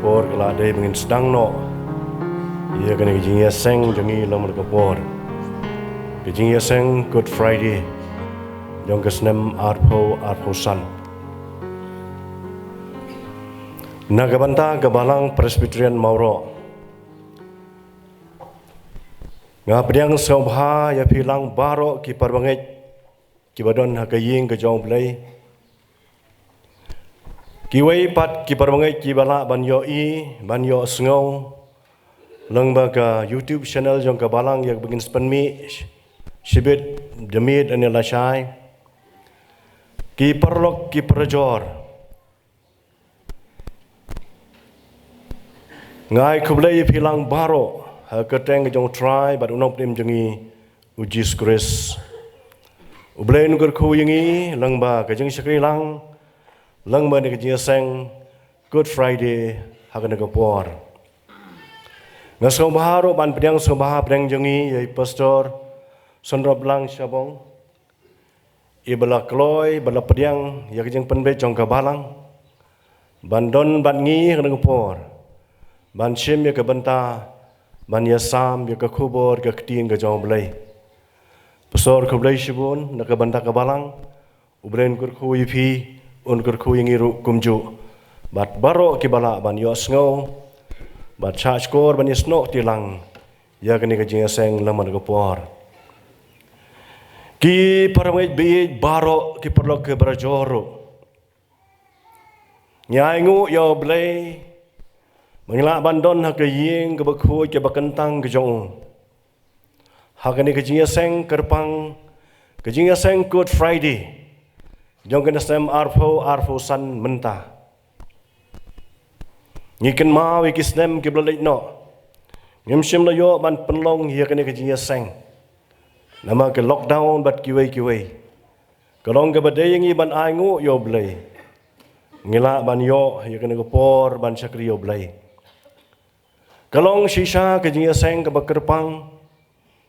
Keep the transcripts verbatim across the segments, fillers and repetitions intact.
Por ka la dei ba ngin sdang noh ïa kane ka jingïaseng jong ngi lem ka por, ka jingïaseng Good Friday jong ka snem arphew arphew san. Na ka bynta ka Balang Presbyterian Mawroh, nga pdiang sngewbha ïa phi lang baroh ki parabangeit kiba don ha ka ïing ka jong U Blei. Kiwei pat ki parabangeit kiba lah ban ïohi, ban ïohsngew lyngba ka YouTube channel jong ka Balang ïa kaba ngin sa pynmih shibit da miet ne lashai. Ki paralok ki parajor, nga ai khublei ïa phi lang baroh ha ka kyrteng ka jong U Trai bad U Nongpynim jong ngi, U Jisu Khrist. U Blei un kyrkhu ïa ngi lyngba ka jingshakri lang, lyngba kane ka jingïaseng Good Friday ha kane ka por. Nga sngewbha ruh ban pdiang sngewbha pdiang jong ngi ïa i Pastor Sonrop Lang Shabong, iba la kloi, ba la pdiang ïa ka jingpynbeit jong ka Balang ban don bad ngi ha kane ka por, ban shim ïa ka bynta ban ïasam ïa ka khubor ka ktien ka jong U Blei. Pastor, khublei shibun na ka bynta ka Balang. U Blei un kyrkhu ïa phi, un kyrkhu ïa ngi ruh kumjuh bad baroh kiba lah ban ïohsngew bad shah shkor ban ïasnoh kti lang ïa kane ka jingïaseng lem ha kane ka por. Ki parabangeit ba ïeit baroh, ki paralok ki parajor ruh, ngi ainguh ïa U Blei ba ngi lah ban don ha ka ïing kaba khuid kaba kyntang ka jong U ha kane ka jingïaseng kyrpang, ka jingïaseng Good Friday jong kane ka snem arphew arphew san mynta. Ngi kynmaw ïa ki snem kiba la leit noh, ngim shym la ïoh ban pynlong ïa kane ka jingïaseng namar ka lockdown bad kiwei kiwei. Ka long kaba dei ïa ngi ban ainguh ïa U Blei, ngi lah ban ïoh ïa kane ka por ban shakri ïa U Blei. Ka long shisha ka jingïaseng kaba kyrpang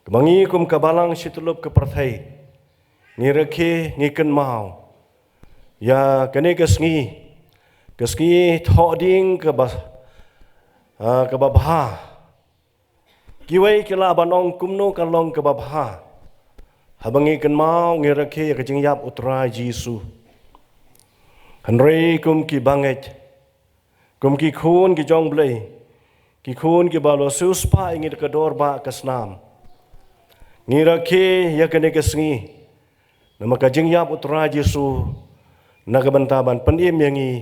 kaba ngi kum ka Balang shi tyllup ka pyrthei ngi rakhe, ngi kynmaw ïa kane ka sngi, ka sngi thohdieng kaba, ah, kaba bha. Kiwei ki lah ban ong, kumno kan long kaba bha haba ngi kynmaw, ngi rakhe ïa ka jingïap U Trai Jisu? Hynrei kum ki bangeit, kum ki khun ki jong U Blei, ki khun kiba la siewspah ïa ngi da ka dor ba ka snam, ngi rakhe ïa kane ka sngi namar ka jingïap U Trai Jisu na ka bynta ban pynim ïa ngi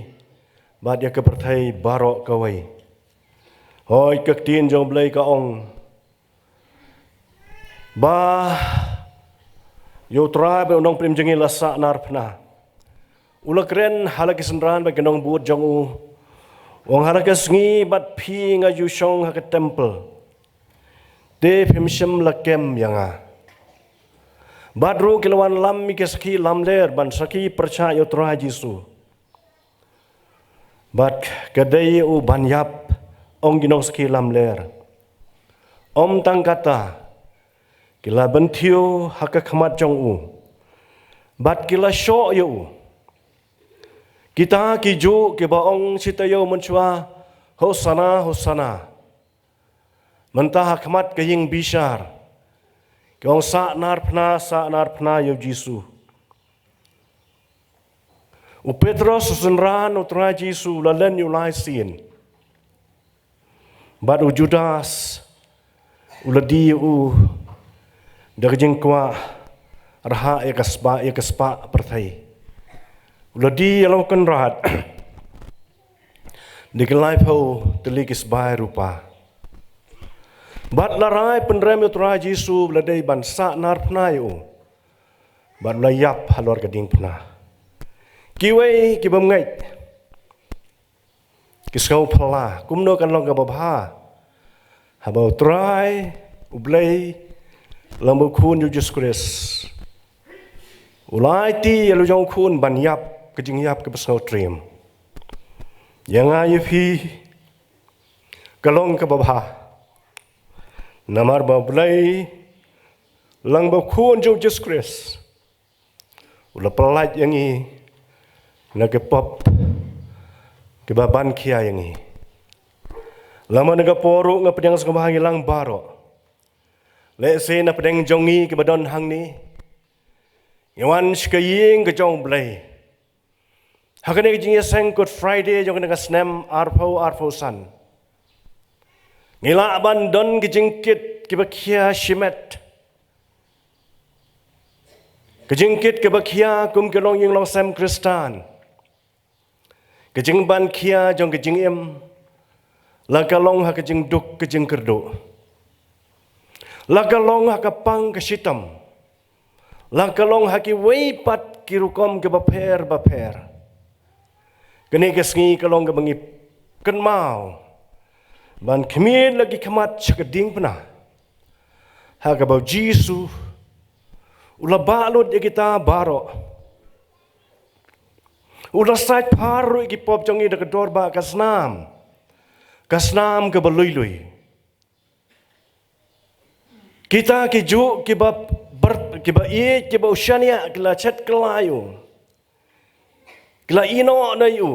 bad ïa ka pyrthei baroh kawei. Hooid, ka ktien jong U Blei ka ong ba ïa U Trai bad U Nongpynim jong ngi la sah narphna. U la kren ha la ki synran bad ki nongbud jong U, u ong, ha la ka sngi bad phi nga ju shong ha ka temple, te phim shym la kem ïa nga. Bad ruh ki la wanlam ïa ki sakhi lamler ban sakhi pyrshah ïa U Trai Jisu. Bad ka dei ïa u ban ïap, ong ki nongsakhi lamler. Ym tang kata, ki la bynthiew ha ka khmat jong u bad ki la shoh ïa u. Kita ki juh kiba ong shi taïew mynshuwa, Hosana, Hosana. Mynta ha khmat ka ïing bishar ki ong, sah narphna, sah narphna ïa u Jisu. U Petros u synran U Trai Jisu u la len ïa u lai sien. Bad u Judas u la die ïa u da ka jingkwah rhah ïa ka spah, ïa ka spah pyrthei. U la die ïa la u kynrad da ki laiphew tylli ki sbai rupa. Bad la rai pynrem ïa U Trai Jisu ba la dei ban sah narphna ïa u. Bad u la ïap halor ka diengphna. Kiwei ki bym ngeit ki sngew phylla, kumno kan long kaba bha haba U Trai U Blei lem bad U Khun U Jisu Khrist u la aiti ïa la u jong U Khun ban ïap ka jingïap kaba sngew triem. Ïa nga ïa phi ka long kaba bha. Namar ba U Blei lem bad U Khun jong U Jisu Khrist u la pyllait ïa ngi na ki pop kiba ban khia ïa ngi. Lama na ka por ruh nga pdiang sngewbha ïa ngi lang baroh. Lehse na pdeng jong ngi kiba don hangne, ngi wan sha ka ïing ka jong U Blei ha kane ka jingïaseng Good Friday jong kane ka snem arphew arphew san. Ngi lah ban don ki jingkit kiba khia shimet, ki jingkit kiba khia kum ki longïing longsem Khristan. Ka jingban khia jong ka jingim la ka long ha ka jingduk ka jingkyrduh, la ka long ha ka pang ka shitom, la ka long ha kiwei pat ki rukom kiba pher ba pher. Kane ka sngi ka long kaba ngi kynmaw ban khmih la ki khmat sha ka diengphna, ha kaba U Jisu u la bah lut ïa kita baroh. U la sait phar ruh ïa ki pop jong ngi da ka dor ba ka snam, ka snam kaba lui lui. Kita ki juh kiba ber, kiba ïeit, kiba u shaniah, ki la shet kylla ïa u, ki la ïehnoh noh ïa u.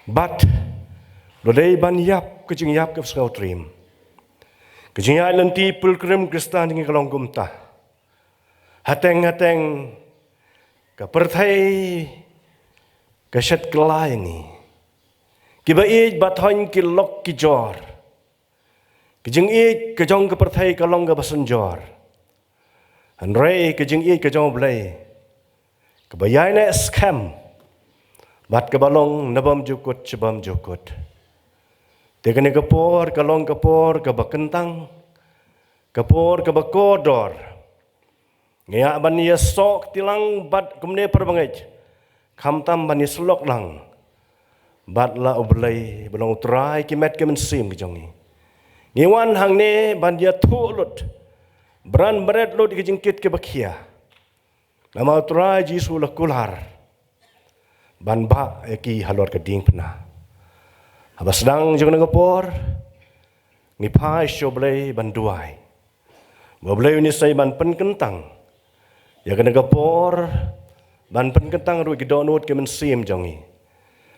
Bad u la dei ban ïap ka jingïap kaba sngewtriem, ka jingïaid lynti pilgrim Khristan jong ngi ka long kumta. Hateng hateng ka pyrthei ka shet kylla ïa ngi. Kiba ïeit ba thoiñ ki lok ki jor. Ka jingïeit ka jong ka pyrthei ka long kaba synjor. Hynrei ka jingïeit ka jong U Blei kaba ïaineh skhem bad kaba long na bymjukut sha bymjukut. Te kane ka por ka long ka por kaba kyntang, ka por kaba kordor. Ngi ïa ban ïasoh kti lang bad kumne para bangeit, khamtam ban ïasyllok lang bad la U Blei ba long U Trai ki met ki mynsiem ki jong ngi. Ngi wan hangne ban ïathuh lut, bran bret lut ïa ki jingkit kiba khia. Namar U Trai Jisu u la kular ban bah ïa ki halor ka diengphna. Haba sdang jong kane ka por, ngi phai sha U Blei ban duwai ba U Blei un ïasai ban pynkyntang ïa kane ka por, ban pynkyntang ruh ïa ki dohnud ki mynsiem jong ngi.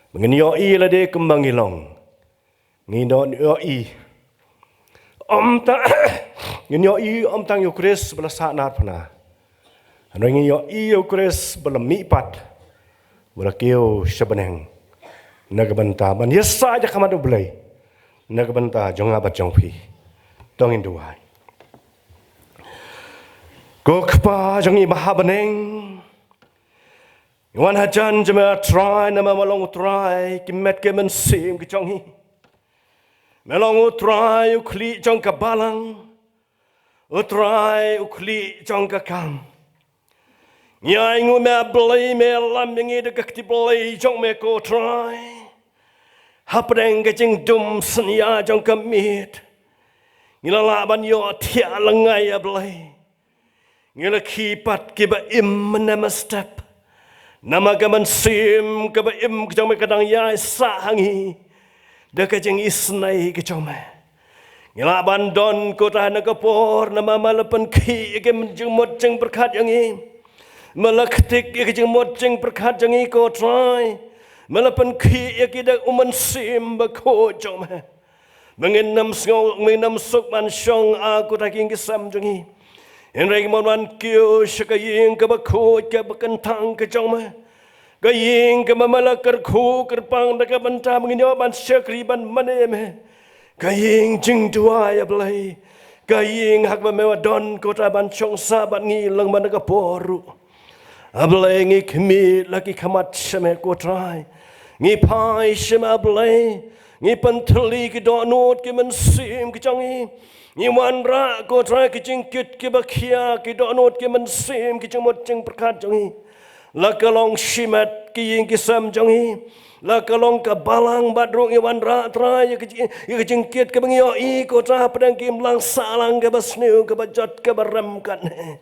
Ba ngin ïohi lade kumba ngi long. Ngin ïohi ym tang, ngin ïohi ym tang ïa U Khrist ba la sahnarphna, hynrei ngin ïohi ïa U Khrist ba la mihpat, ba la kiew sha bneng na ka bynta ban ïasaid ha khmat U Blei na ka bynta jong nga bad jong phi. To ngin duwai. Ko Kpa jong ngi ba ha bneng, ngi wan hajan jong me, A Trai, namar me long U Trai ki met ki mynsiem ki jong ngi. Me long U Trai u khlieh jong ka balang, U Trai u khlieh jong ka kam. Ngi ainguh me A Blei, me ïalam ïa ngi da ka kti Blei jong me, ko Trai. Hapdeng ka jingdum synñia jong ka miet, ngi la lah ban ïoh thiah lyngngai, A Blei. Ngi la khie pat kiba im mynne mynstep, namar ka mynsiem kaba im ka jong me ka dang ïaisah ha ngi da ka jingisynei ka jong me. Ngi lah ban don, ko Trai, ha kane ka por namar me la pynkhih ïa ka jingmut jingpyrkhat jong ngi. Me la ktik ïa ka jingmut jingpyrkhat jong ngi, ko Trai. Me la pynkhih ïa ki da U Mynsiem Bakhuid jong me. Me ngin ym sngew, me ngin ym suk ban shong, a ko Trai, ki ïing ki sem jong ngi. Hynrei ngi mon ban kiew sha ka ïing kaba khuid kaba kyntang ka jong me, ka ïing kaba me la kyrkhu kyrpang da ka bynta ba ngin ïoh ban shakri ban mane ïa me. Ka ïing jingduwai, A Blei, ka ïing ha kaba me don, ko Trai, ban shong sah bad ngi lyngba kane ka por ruh. A Blei, ngi khmih la ki khmat sha me, ko Trai. Ngi phai sha me, A Blei. Ngi pynthylli ki dohnud ki mynsiem ki jong ngi. Ngi wanrah, ko Trai, ki jingkit kiba khia, ki dohnud ki mynsiem, ki jingmut jingpyrkhat jong ngi. La ka long shimet, ki ïing ki sem jong ngi. La ka long ka balang bad ruh ngi wanrah, Trai, ïa ka jing, ïa ka jingkit kaba ngi ïohi, ko Trai, hapdeng ka imlang sahlang kaba sniew, kaba jot, kaba rem katne.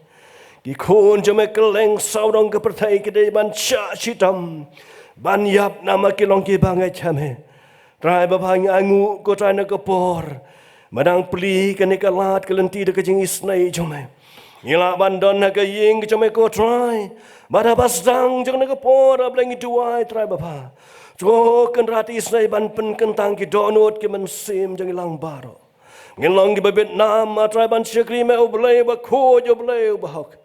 Ki khun jong me kylleng sawdong ka pyrthei ki dei ban shah shitom, ban ïap namar ki long kiba ngeit ha me. Trai, ba bha ngi ainguh, ko Trai, ha kane ka por me dang plie kane ka lad ka lynti da ka jingisynei jong me. Ngi lah ban don ha ka ïing ka jong me ko Trai. Bad haba sdang jong kane ka por, A Blei, ngi duwai Trai Baba, to Kynrad isynei ban pynkyntang ki dohnud ki mynsiem jong ngi lang baroh. Ngin long kiba bit nam, A Trai, ban shakri me, U Blei uba khuid, U Blei uba hok.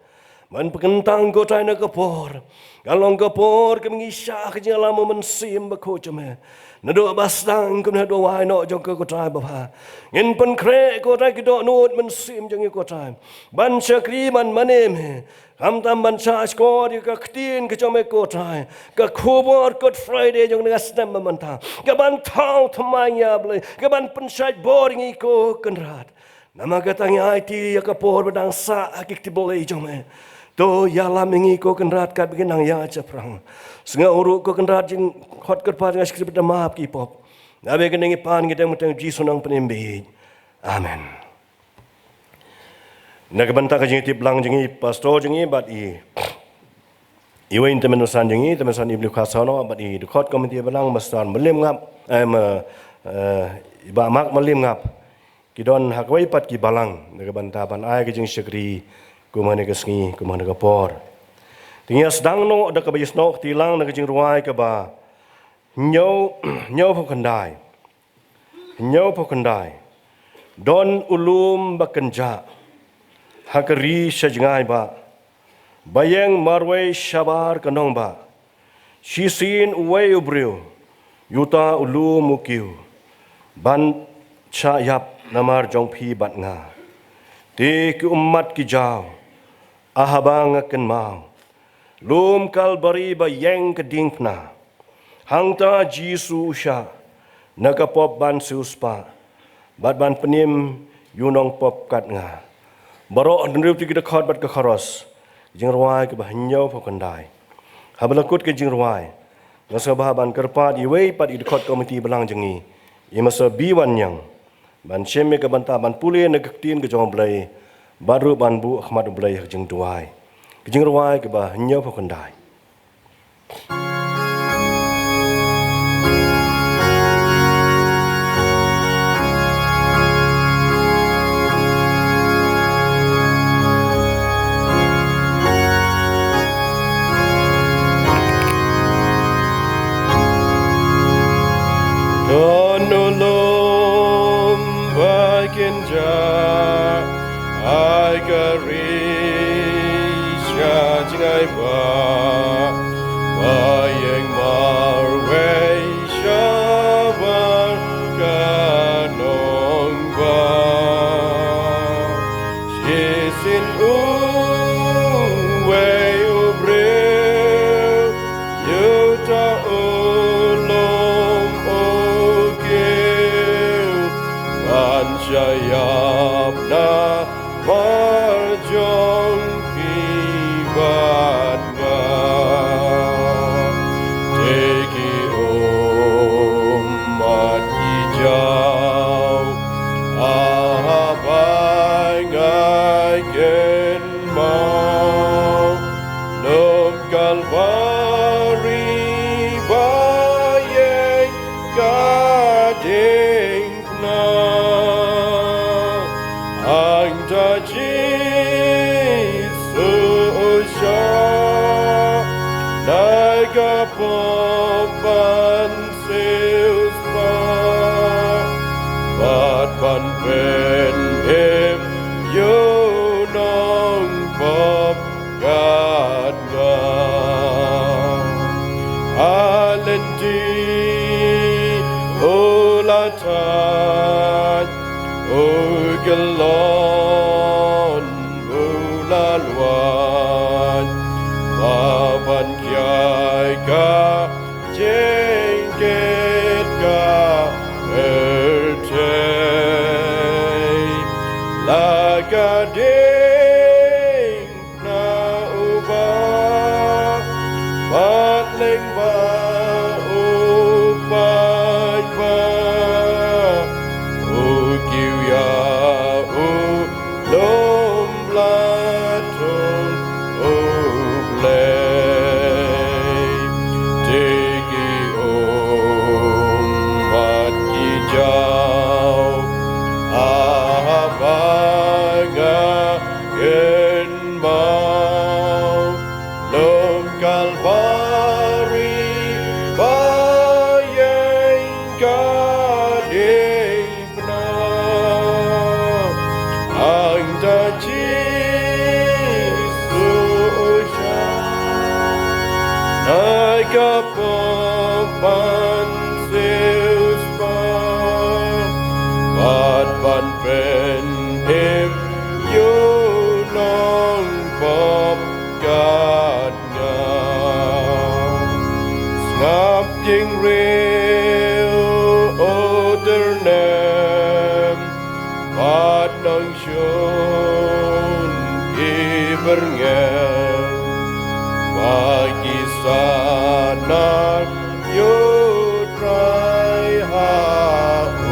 Ban pynkyntang ko Trai kane ka por, kan long ka por kaba ngi shah ka jingïalam, U Mynsiem Bakhuid jong me. Naduh ba sdang kumne haduh ba wai noh jong ka, ko Trai Baba, ngin pynkhreh ko Trai ki dohnud mynsiem jong ngi ko Trai, ban shakri, ban mane me. Khamtam ban shahshkor ïa ka ktien ka jong me ko Trai, ka khubor Good Friday jong kane ka snem ba mynta, kaban thaw thymmai ïa, A Blei, kaban pynshait bor ïa ngi ko Kynrad. Namar kata ngi aiti ïa ka por ba dang sah ha ki kti blei jong me. To ïalam ïa ngi ko Kynrad katba ngi nang ïaid shaphrang. Sngewbha ruh ko Kynrad, jingkhot kyrpad nga, shakri bad map ki pop. Naba kane ngi pan, ngi dang mynta ha u Jisu u nongpynim ba ïeit. Amen. Na ka bynta ka jingïatip lang jong ngi, pastor jong ngi bad i, iwei na ki tymmen basan jong ngi, tymmen basan i Blei Khasano, bad i dkhot komiti balang, Master Mylliem Ngap, eh, ma, eh, i Bah Mark Mylliem Ngap, ki don ha kawei pat ki balang na ka bynta ban ai ka jingshakri kum ha kane ka sngi, kum ha kane ka por. Te ngin ïa sdang noh da kaba ïasnoh kti lang na ka jingrwai kaba hynñiew, hynñiewphew khyndai. Hynñiewphew khyndai. Don u lum ba kynjah ha ka ri sha jngai bah, ba ïeng marwei shabar ka nongbah. Shisien uwei u briew, uta u lum u kiew ban shah ïap namar jong phi bad nga. Te ki ummat ki jaw, a haba nga kynmaw lum Kalbari ba ïeng ka diengphna. Hangta Jisu u shah na ka pop ban siewspah bad ban pynim ïa u nongpop kat nga. Baroh hynriew tylli ki dkhot bad ka chorus, jingrwai kaba hynñiewphew khyndai. Haba la kut ka jingrwai, nga sngewbha ban kyrpad ïa iwei pat i dkhot komiti balang jong ngi, i Master B. Wanniang, ban shim ïa ka bynta ban pule na ka ktien ka jong U Blei, bad ruh ban buh ha khmat U Blei ha ka jingduwai. Ka jingrwai kaba hynñiewphew khyndai. Don u lum ba kynjah ha ka ri sha jngai bah, ba ïeng marwei shabar ka nongbah. Shisien uwei u briew, uta u lum u kiew ban shah ïap namar jong phi bad nga. Te ki ummat ki jaw, a haba nga kynmaw lum Kalbari ba ïeng ka dieng phna. Hangta Jisu u shah na ka pop ban siewspah bad ban pynim ïa u nongpop kat nga. Ha lynti u la thait, u kyllon u la lwait, ba ban kyiad ka jingkit ka pyrthei. La ka dieng phna uba pat lyngba u paidbah, u kiew ïa u lum bla thung U Blei. Te ki ummat ki jaw, a haba nga kyn Kalbari ba ïeng ka diengphna. Hangta Jisu u shah na ka pop ban siewspah bad ban pynim ïa u nongpop kat nga. Sngap jingriew u tyrnem bad nongshun ki byrngem ba ki sahnarphna ïa u Trai ha u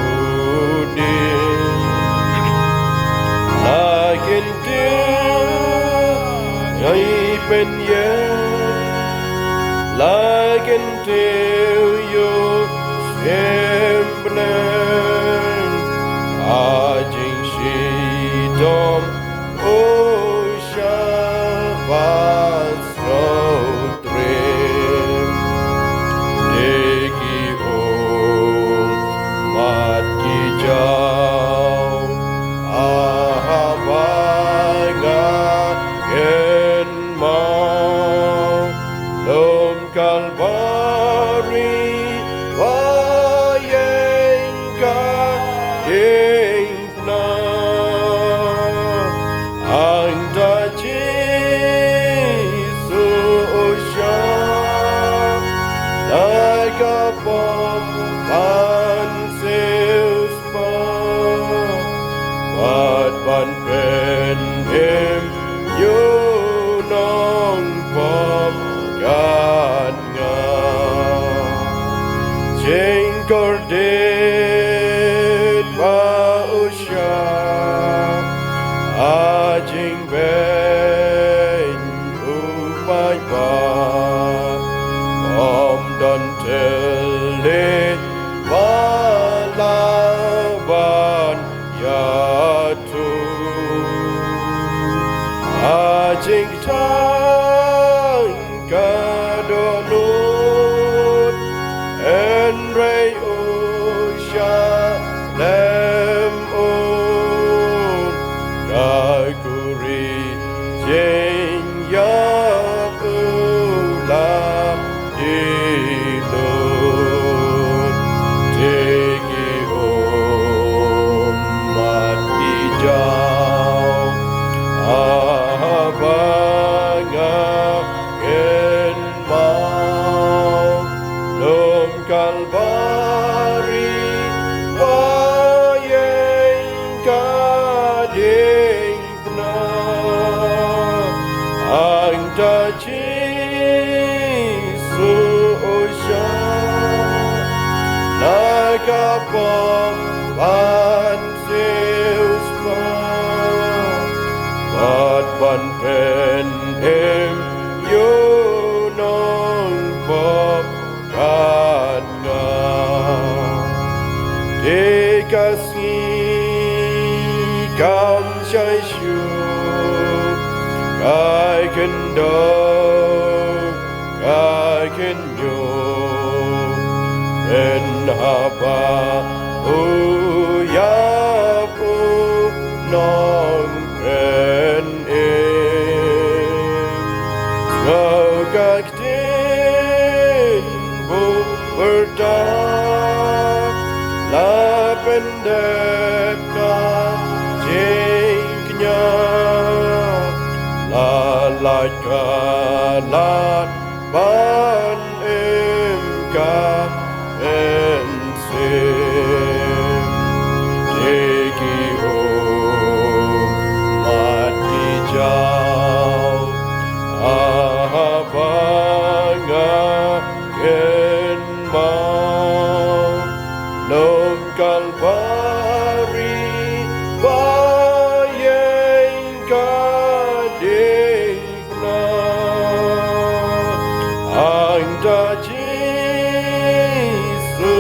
dieng. La kyntiew ïa u pynïeng, la kyntiew ïa u sngewbha ha jingshitom u shah bad sngewtriem. Te ki ummat ki jaw, a haba nga kynmaw lum Kalbari ba ïeng ka dieng na. Hangta Jisu u shah na ka pop ban siewspah bad ban pynim ïa u nongpop kat nga. Jingkordit ba u shah ha jingbeiñ u paidbah, ym don thylliej ba lah ban ïathuh. Ha jingthaw ka dohnud, hynrei u shah lem ut ka khuri jingïap u la die lut. Te ki ummat ki jaw, a haba nga kynmaw lum Kalbari ba ïeng ka dieng na. Hangta Jisu u shah na ka pop ban siewspah bad ban pynim ïa u nongpop kat nga. Te ka sngi kam shai shuh, ka khyndew ka khynñiuh, hynrei haba u ïap u nongpynim, sngew ka ktien buh pyrta, la pyndep ka jingkñia, la lait ka lad ban im ka mynsiem. Te ki ummat ki jaw, a haba nga kynmaw lum Kalbari ba ïeng ka dieng na. Hangta Jisu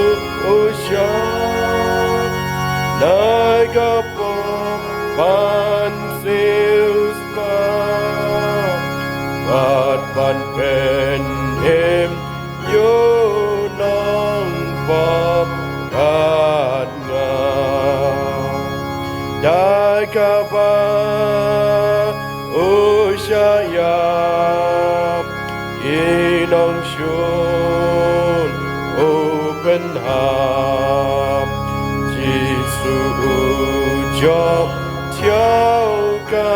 u shah na ka pop ban siewspah bad ban pyn Nongshun u pynhap, Jisu u jop thiaw ka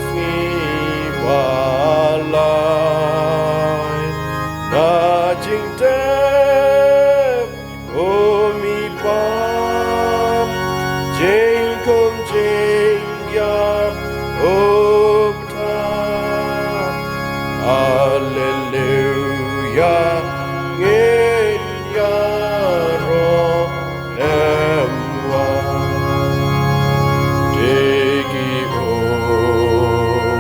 sngi ba lai. Na jingtep u mi pap, jingkum jingïap u ptah. Haleluya, ngin ïaroh lem wah. Te ki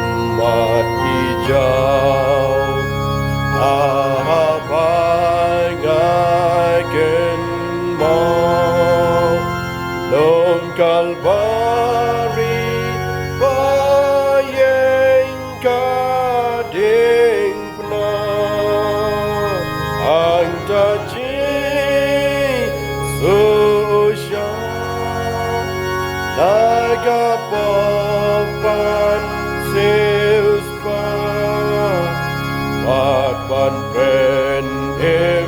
ummat ki jaw, ha ba nga kynmaw, long Kalbari ba ïeng ka dieng pna. Hangta Jisu u shah na ka pop ban siew spah, bad ban pynim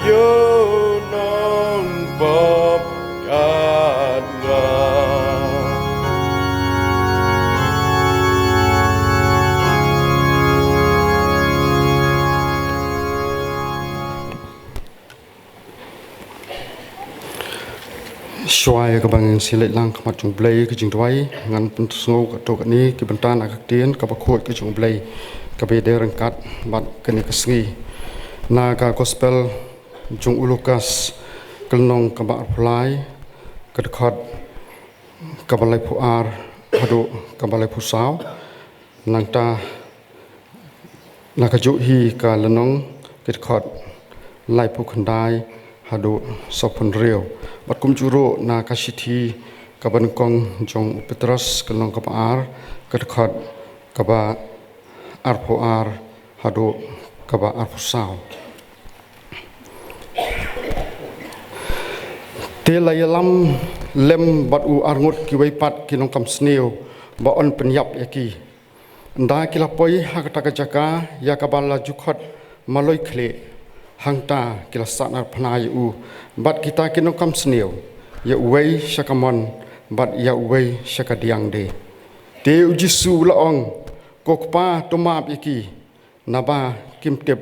ïa u nongpop kat nga. Shuwa ïa kaba ngin sa leit lang ha khmat jong U Blei ka jingduwai, ngan pynsngew katto katne ki bynta na ka ktien kaba khuid ka jong U Blei, kaba ïadei ryngkat bad kane ka sngi. Na ka Gospel jong u Lukas, ka lynnong kaba arphew lai, ka dkhot kaba laiphew ar haduh kaba laiphew saw. Nangta na kajuh hi ka lynnong, ki dkhot laiphew khyndai haduh sawphew hynriew. Bad kumjuh ruh na ka shithi kaba nyngkong jong u Petros, ka lynnong kaba ar, ka dkhot kaba arphew ar haduh kaba arphew saw. Te la ïalam lem bad u arngut kiwei pat ki nongkam sniew ba yn pynïap ïa ki. Ynda ki la poi ha kata ka jaka ïa kaba la ju khot Maloi Khlieh, hangta ki la sahnarphna ïa u bad kita ki nongkam sniew, ïa uwei sha ka mon bad ïa uwei sha ka diang de. Te u Jisu u la ong, Ko Kpa, to map ïa ki, naba kim tip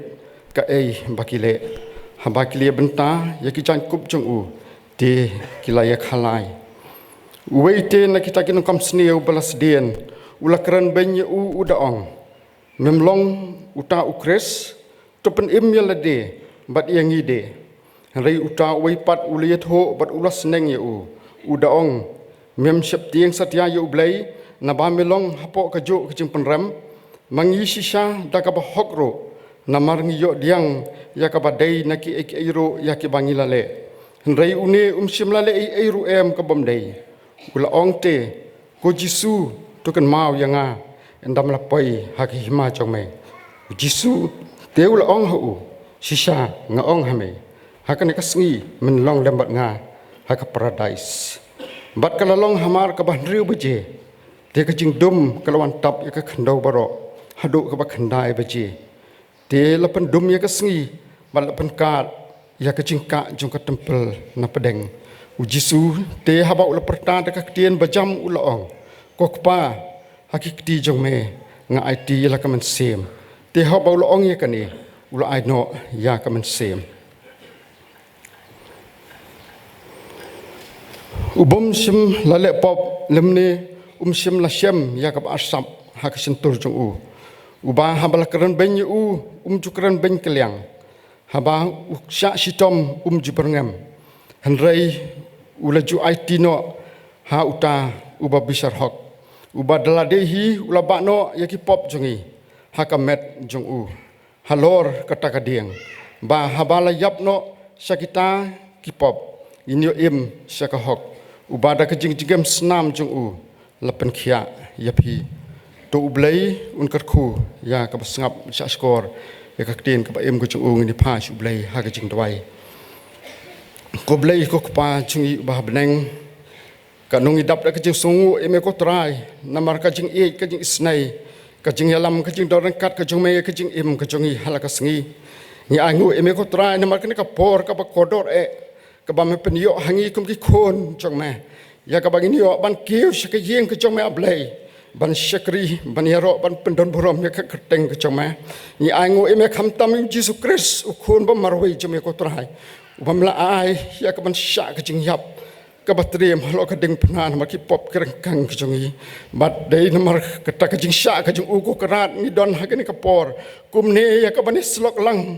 kaei ba ki leh. Haba ki la ïa bynta ïa ki jaiñkup jong u, te ki la ïa khalai. Uwei te na kita ki nongkam sniew ba la sdien u la kren beiñ ïa u, u da ong, Mem long uta u Khrist? To pynim ïa lade bad ïa ngi de. Hynrei uta uwei pat u la ïathuh bad u la sneng ïa u, u da ong, Mem sheptieng satia ïa U Blei, naba me long hapoh kajuh ka jingpynrem. Ma ngi shisha da kaba hok ruh, namar ngi ïoh diang ïa kaba dei na kiei kiei ruh ïa kiba ngi la leh. Hynrei une um shym la leh ei ei ruh em ka bym dei. U la ong te, Ko Jisu, to kynmaw ïa nga ynda me la poi ha ka hima jong me. U Jisu te u la ong ha u, Shisha nga ong ha me, ha kane ka sngi men long lem bad nga ha ka Paradais. Bad ka la long hamar kaba hynriew baje, te ka jingdum ka la wan tap ïa ka khyndew baroh haduh kaba khyndai baje. Te la pyndum ïa ka sngi bad la pynkah ïa ka jingkah jong ka templ na pdeng. U Jisu te haba u la pyrta da ka ktien bajam u la ong, Ko Kpa, ha ki kti jong me nga aiti ïa la ka mynsiem. Te haba u la ong ïa kane, u la ai noh ïa ka mynsiem. U bym shym la leh pop lymne um shym la shem ïa kaba arsap ha ka shyntur jong u. Uba haba la kren beiñ ïa u um ju kren beiñ kylliang, haba u shah shitom um ju byrngem. Hynrei u la ju aiti noh ha uta uba bishar hok, uba da lade hi u la bah noh ïa ki pop jong ngi ha ka met jong u halor kata ka dieng, ba haba la ïap noh sha kita ki pop, ngin ïoh im sha ka hok, uba da ka jingjngem snam jong u la pynkhiah ïa phi. To U Blei un kyrkhu ïa kaba sngap, shah shkor ïa ka ktien kaba im ka jong u. Ngin ïa phai sha U Blei ha ka jingduwai. Ko Blei, ko Kpa jong ngi uba ha bneng, ka nongïadap da ka jingsngewnguh ïa me ko Trai, namar ka jingïeit, ka jingisynei, ka jingïalam, ka jingdon ryngkat ka jong me, ka jingim ka jong ngi ha la ka sngi. Ngi ainguh ïa me ko Trai namar kane ka por kaba kordor eh, kaba me pynïoh ha ngi kum ki khun jong me, ïa kaba ngin ïoh ban kiew sha ka ïing ka jong me, A Blei, ban shakri, ban ïaroh, ban pyndon burom ïa ka kyrteng ka jong me. Ngi ainguh ïa me khamtam ïa u Jisu Khrist, u khun ba marwei jong me ko Trai, uba me la ai ïa ka ban shah ka jingïap kaba triem halor ka diengphna namar ki pop ki ryngkang ki jong ngi. Bad dei namar kata ka jingshah ka jong u ko Kynrad, ngi don ha kane ka por kumne ïa ka ban ïasyllok lang,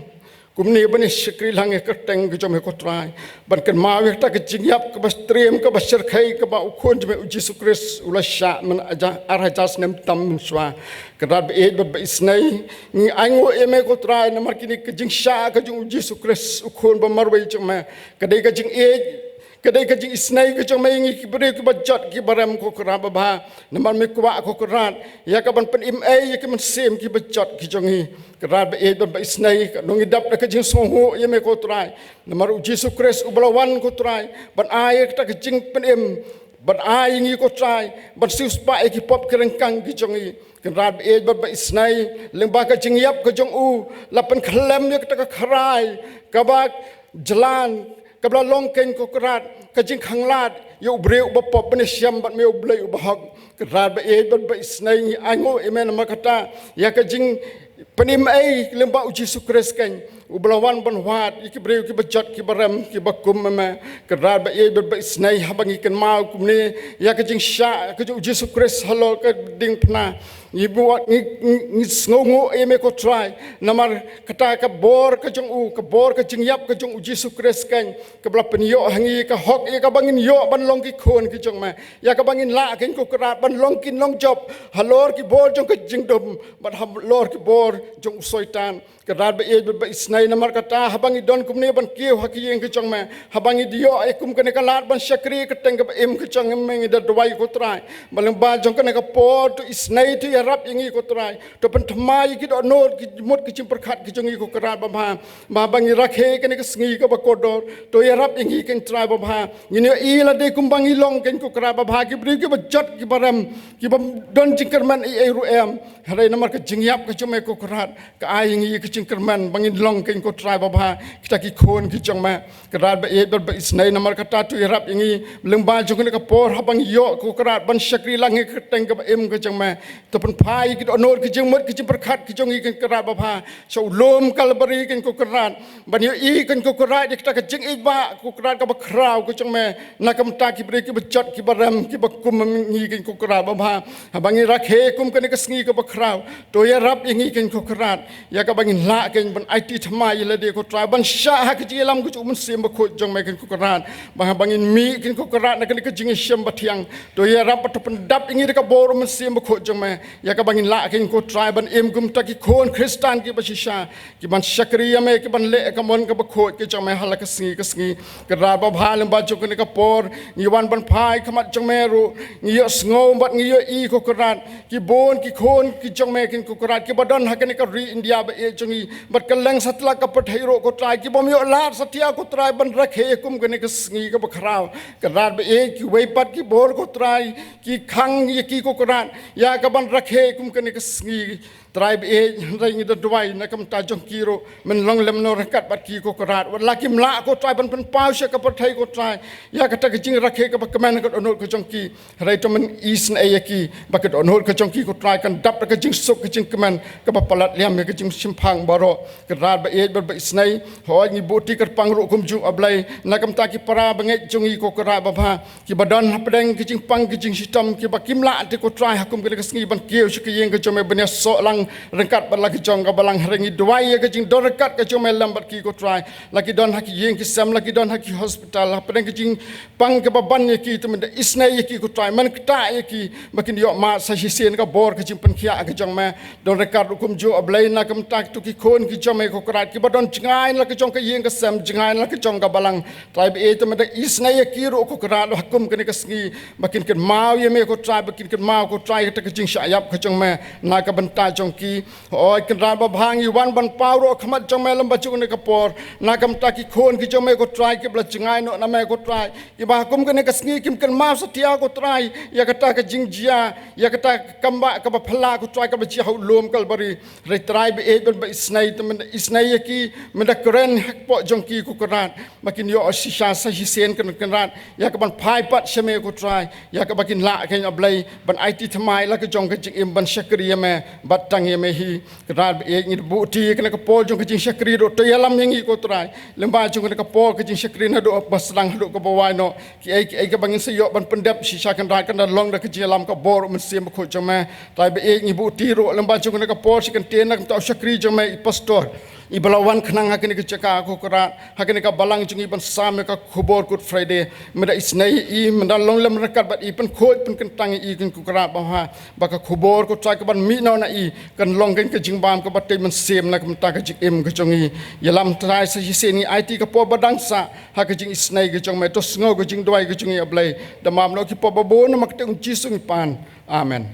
kumne ban ïashakri lang ïa ka kyrteng ka jong me ko Trai, ban kynmaw ïa kata ka jingïap kaba triem, kaba shyrkhei, kaba u khun jong me u Jisu Khrist u la shah man ar hajar snem tam mynshuwa. Kynrad ba ïeit bad ba isnei, ngi ainguh ïa me ko Trai namar kine ka jingshah ka jong u Jisu Khrist, u khun ba marwei jong me, ka dei ka jingïeit, ka dei ka jingisnei ka jong me ïa ngi ki briew kiba jot kiba rem ko Kynrad babha. Namar me kwah ko Kynrad ïa ka ban pynim ei ïa ki mynsiem kiba jot ki jong ngi. Kynrad ba ïeit bad ba isnei, ka nongïadap da ka jingsngewnguh ïa me ko Trai, namar u Jisu Khrist uba la wan ko Trai ban ai ïa kata ka jingpynim, ban ai ïa ngi ko Trai ban siewspah ïa ki pop ki ryngkang ki jong ngi. Kynrad ba ïeit bad ba isnei, lyngba ka jingïap ka jong u, la pynkhlem ïa kata ka khrai kaba jlan, kaba la long kein ko Kynrad ka jingkhanglad ïa u briew uba pop ban ïashem bad me, U Blei uba hok. Kynrad ba ïeit bad ba isnei, ngi ainguh ïa me namar kata, ïa ka jingpynim ei lyngba u Jisu Khrist kein, uba la wan ban wad ïa ki briew kiba jot kiba rem kiba kum ma me. Kynrad ba ïeit bad ba isnei, haba ngi kynmaw kumne ïa ka jingshah ka jong u Jisu Khrist halor ka diengphna, ngi buh, ngi, ngi, ngi sngewnguh ïa me ko Trai namar kata ka bor ka jong u, ka bor ka jingïap ka jong u Jisu Khrist kein, kaba la pynïoh ha ngi ka hok ïa kaba ngin ïoh ban long ki khun ki jong me, ïa kaba ngin lah kein ko Kynrad ban long ki nongjop halor ki bor jong ka jingdum bad halor ki bor jong u Soitan. Kynrad ba ïeit bad ba isnei, namar kata haba ngi don kumne ban kiew ha ka ïing ka jong me, haba ngi ïoh ïa kum kane ka lad ban shakri ïa ka kyrteng kaba im ka jong me, ngi da duwai ko Trai ba lyngba jong kane ka por, to isnei, to ïarap ïa ngi ko Trai, to pynthymmai ïa ki dohnud, ki mut, ki jingpyrkhat ki jong ngi ko Kynrad babha. Ba haba ngi rakhe kane ka sngi kaba kordor, to ïarap ïa ngi kein Trai babha. Ngin ïohi lade kumba ngi long kein ko Kynrad babha, ki briew kiba jot kiba rem, kiba don jingkyrmen ei ei ruh em. Hynrei namar ka jingïap ka jong me ko Kynrad, ka ai ïa ngi ka jingkyrmen ba ngin long kein ko Trai babha, kita ki khun ki jong me. Kynrad ba ïeit bad ba isnei, namar kata to ïarap ïa ngi lyngba jong kane ka por, haba ngi ïoh ko Kynrad ban shakri lang ïa ka kyrteng kaba im ka jong me, to pynphai ïa ki dohnud, ki jingmut, ki jingpyrkhat ki jong ngi kein Kynrad babha sha u lum Kalbari kein ko Kynrad, ban ïohi kein ko Kynrad ïa kata ka jingïeit ba ko Kynrad kaba khraw ka jong me na ka bynta ki briew kiba jot kiba rem kiba kum ma ngi kein ko Kynrad babha. Haba ngi rakhe kum kane ka sngi kaba khraw, to ïarap ïa ngi kein ko Kynrad, ïa kaba ngin lah kein ban aiti thymmai ïa lade ko Trai, ban shah ha ka jingïalam ka jong u Mynsiem Bakhuid jong me kein ko Kynrad. Ba haba ngin mih kein ko Kynrad na kane ka jingïashem bathiang, to ïarap bad to pyndap ïa ngi da ka bor u Mynsiem Bakhuid jong me, ïa kaba ngin lah kein ko Trai ban im kum kita ki khun Khristan kiba shisha, ki ban shakri ïa me, ki ban leh ka mon kaba khuid ka jong me ha la ka sngi ka sngi. Kynrad babha, lyngba jong kane ka por ngi wan ban phai khmat jong me ruh, ngi ïohsngew bad ngi ïohi ko Kynrad, ki bun ki khun ki jong me kein ko Kynrad, kiba don ha kane ka ri India ba ïeit jong ngi bad kylleng satlak ka pyrthei ruh ko Trai, kibym ïoh lad satia ko Trai ban rakhe kum kane ka sngi kaba khraw. Kynrad ba ïeit, kiwei pat ki bor ko Trai, ki khang ïa ki ko Kynrad ïa ka ban rakhe kum kane ka sngi. Trai ba ïeit, hynrei ngi da duwai na ka bynta jong ki ruh, men long lem nongryngkat bad ki ko Kynrad. Wat la kim lah ko Trai ban pynpaw sha ka pyrthei ko Trai ïa kata ka jingrakhe kaba kmen ha ka dohnud ka jong ki, hynrei to men isynei ïa ki ba ka dohnud ka jong ki ko Trai kan dap da ka jingsuk, ka jingkmen kaba palat liam ïa ka jingshemphang baroh. Kynrad ba ïeit bad ba isynei, hooid ngi buh ti kyrpang ruh kumjuh, A Blei, na ka bynta ki para bangeit jong ngi ko Kynrad babha, kiba don hapdeng ki jingpang ki jingshitom, kiba kim lah te ko Trai ha kum kane ka sngi ban kiew sha ka ïing ka jong me ban ïasoh lang ryngkat bad la ki jong ka balang. Hynrei ngi duwai ïa ka jingdon ryngkat ka jong me lem bad ki ko Trai, la ki don ha ki ïing ki sem, la ki don ha ki hospital, hapdeng ki jingpang kiba ban ïa ki, to men da isynei ïa ki ko Trai, men ktah ïa ki ba kin ïoh mad sa shisien ka bor ka jingpynkhiah ka jong me. Don ryngkat ruh kumjuh, A Blei, na ka bynta kito ki khun ki jong me ko Kynrad, kiba don jngai na la ka jong ka ïing ka sem, jngai na la ka jong ka balang. Trai ba ïeit, to men da isynei ïa ki ruh ko Kynrad ha kum kane ka sngi, ba kin kynmaw ïa me ko Trai, ba kin kynmaw ko Trai kata ka jingshah ïap ka jong me na ka bynta jong ki. Oi Kynrad babha, ngi wan ban paw ruh ha khmat jong me lem bad jong kane ka por, na ka bynta ki khun ki jong me ko Trai, kiba la jngai noh na me ko Trai, kiba ha kum kane ka sngi kim kynmaw satia ko Trai ïa kata ka jingjia, ïa kata ka kambah kaba phylla ko Trai, kaba jia ha u lum Kalbari. Hynrei Trai ba ïeit, ban ba isnei, te men isnei ïa ki, men da kren hapoh jong ki ko Kynrad, ba kin ïoh shisha sa shisien ko Kynrad ïa kaban phai pat sha me ko Trai, ïa kaba kin lah kein A Blei ban aiti thymmai la ka jong ka jingim ban shakri ïa me bad tang ïa me hi. Kynrad ba ïeit, ngi da buh ti ïa kane ka por jong ka jingshakri ruh, to ïalam ïa ngi ko Trai lem bad jong kane ka por ka jingshakri, naduh ba sdang haduh kaba wai noh, kiei kiei kaba ngin sa ïoh ban pyndep shisha Kynrad, kan da long da ka jingïalam ka bor u Mynsiem Bakhuid jong me. Trai ba ïeit, ngi buh ti ruh lem bad jong kane ka por sha ka ktien na ka bynta u shakri jong me i Pastor, iba la wan khnang ha kane ka jaka ko Kynrad, ha kane ka balang jong ngi ban sam ïa ka khubor Good Friday. Men da isnei ïa i, men da long lem ryngkat bad i, pynkhuid pynkyntang ïa i ko Kynrad babha, ba ka khubor ko Trai kaban mih noh na i kan long kein ka jingbam kaba tei mynsiem na ka bynta ka jingim ka jong i. Ïalam Trai sa shisien, ngi aiti ka por ba dang sah ha ka jingisnei ka jong me, to sngew ka jingduwai ka jong i A Blei. Da map noh ki por babun, namar kata u Jisu ngi pan. Amen.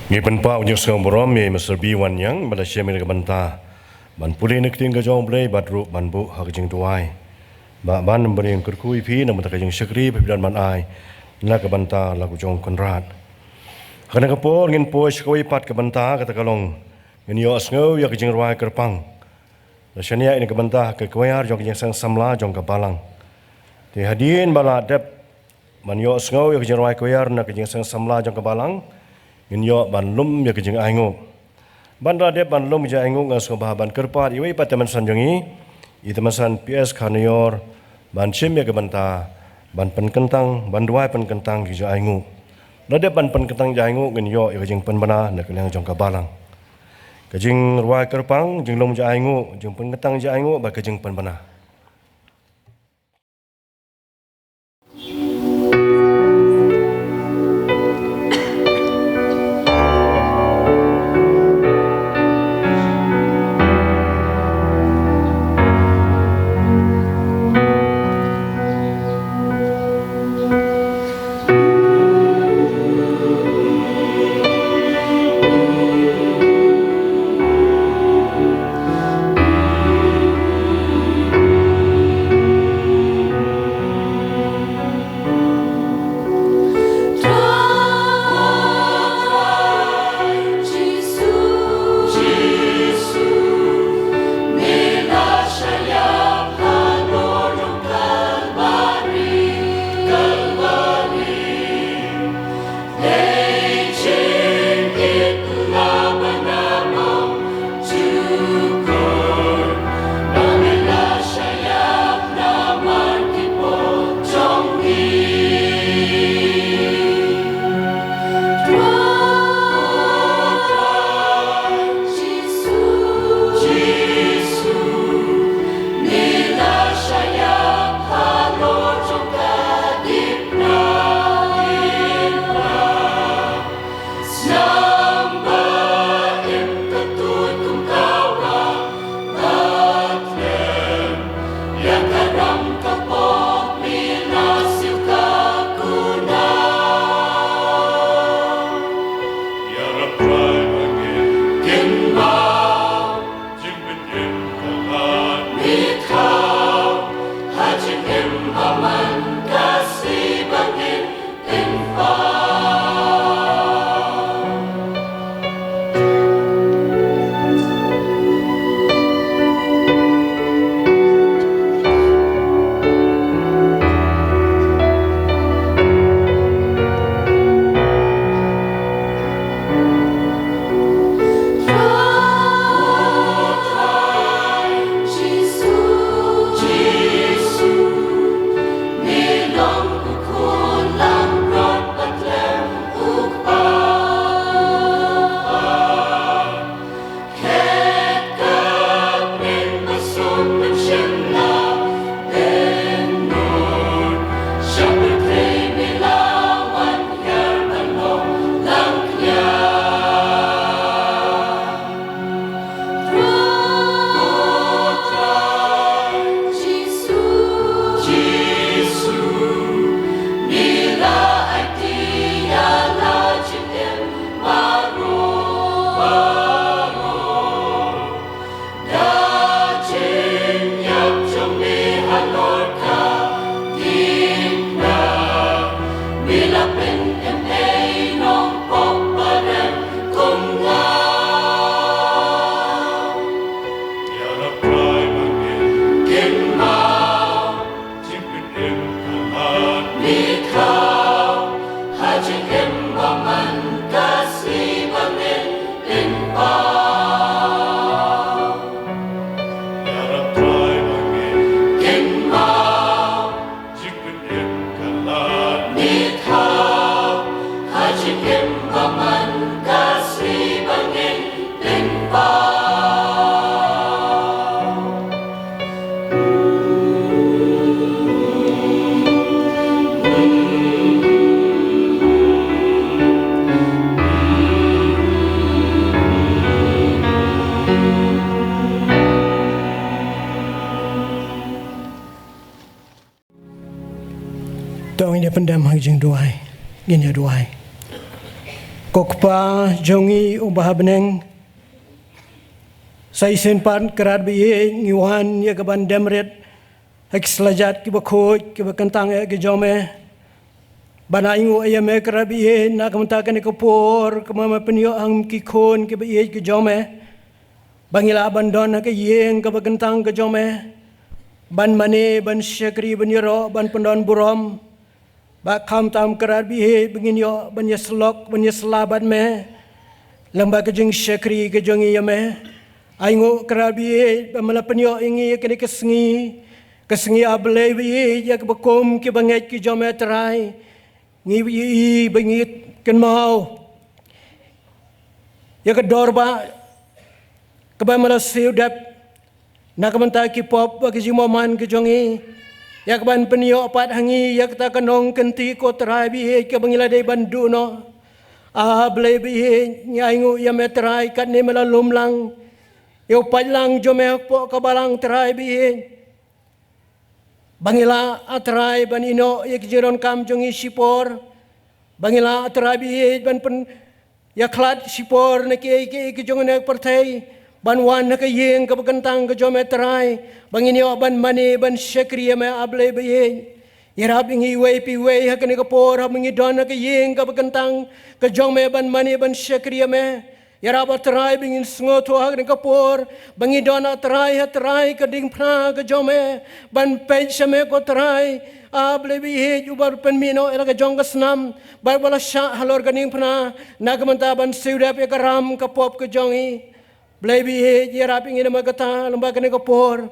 Ngi pynpaw jingsngew burom ïa i Mister B Wanniang ba la shim ïa ka bynta ban pule na ka ktien ka jong U Blei bad ruh ban buh ha ka jingduwai. Ba ban bring kyrkhu ïa phi na ka bynta ka jingshakri ba phi don ban ai na ka bynta la ka jong u Kynrad. Ha kane ka por ngin poi sha kawei pat ka bynta, kata ka long ngin ïohsngew ïa ka jingrwai kyrpang. La shaniah ïa ka bynta ha ka kwaiar jong ka jingseng samla jong ka balang. Te hadien ba la dep ban ïohsngew ïa ka jingrwai kwaiar na ka jingseng samla jong ka balang, ngin ïoh ban lum ïa ka jingainguh. Ban da dep ban lum ïa ka jingainguh, nga sngewbha ban kyrpad ïa iwei pat i tymmen san jong ngi, i tymmen san P S Kharnaior, ban shim ïa ka bynta ban pynkyntang, ban duwai pynkyntang ïa ka jingainguh. Da dep ban pynkyntang ïa ka jingainguh, ngin ïoh ïa ka jingpynbna na ka liang jong ka balang. Ka jingrwai kyrpang, jinglum ïa ka jingainguh, jingpynkyntang ïa ka jingainguh bad ka jingpynbna. To ngin ïa pyndem ha ka jingduwai. Ngin ïa duwai. Ko Kpa jong ngi uba ha bneng, sa shisien pat Kynrad ba ïeit ngi wan ïa ka ban dem rit ha ki slajat kiba khuid kiba kyntang eh ki jong me. Ban ainguh ïa me Kynrad ba ïeit na ka bynta kane ka por kaba me pynïoh ha ki khun kiba ïeit ki jong me. Ba ngi lah ban don ha ka ïing kaba kyntang ka jong me, ban mane, ban shakri, ban ïaroh, ban pyndon burom. Ba khamtam Kynrad ba ïeit ba ngin ïoh ban ïasyllok, ban ïasylla bad me lyngba ka jingshakri ka jong ngi ïa me. Ainguh Kynrad ba ïeit ba me la pynïoh ïa ngi ïa kane ka sngi, ka sngi A Blei ba ïeit, ïa kaba kum kiba ngeit ki jong me Trai, ngi ïohi ba ngi kynmaw ïa ka dor ba kaba me la siew dep na ka bynta ki pop bad ki jingmawman ki jong ngi, ïa kaban pynïoh pat ha ngi ïa kata ka nongkynti ko Trai ba ïeit kaba ngi la dei ban duh noh. A Blei ba ïeit, ngi ainguh ïa me Trai katne me la lum lang ïa u paidlang jong me hapoh ka balang Trai ba ïeit. Ba ngi lah A Trai ban ïehnoh ïa ki jingdonkam jong ngi shipor. Ba ngi lah A Trai ba ïeit ban pyn ïa khlad shipor na kiei kiei ki jong kane ka pyrthei, ban wan ha ka ïing kaba kyntang ka jong me Trai, ba ngin ïoh ban mane ban shakri ïa me A Blei ba ïeit. Ïarap ïa ngi iwei pa iwei ha kane ka por, haba ngi don ha ka ïing kaba kyntang ka jong me ban mane ban shakri ïa me. Ïarap A Trai ba ngin sngewthuh ha kane ka por ba ngi don A Trai, A Trai ka diengphna ka jong me, ban peit sha me ko Trai A Blei ba ïeit, uba pynmih noh ïa la ka jong ka snam bad uba la shah halor ka diengphna na ka bynta ban siew dep ïa ka ram ka pop ka jong ngi. Blei ba ïeit, ïarap ïa ngi namar kata lyngba kane ka por.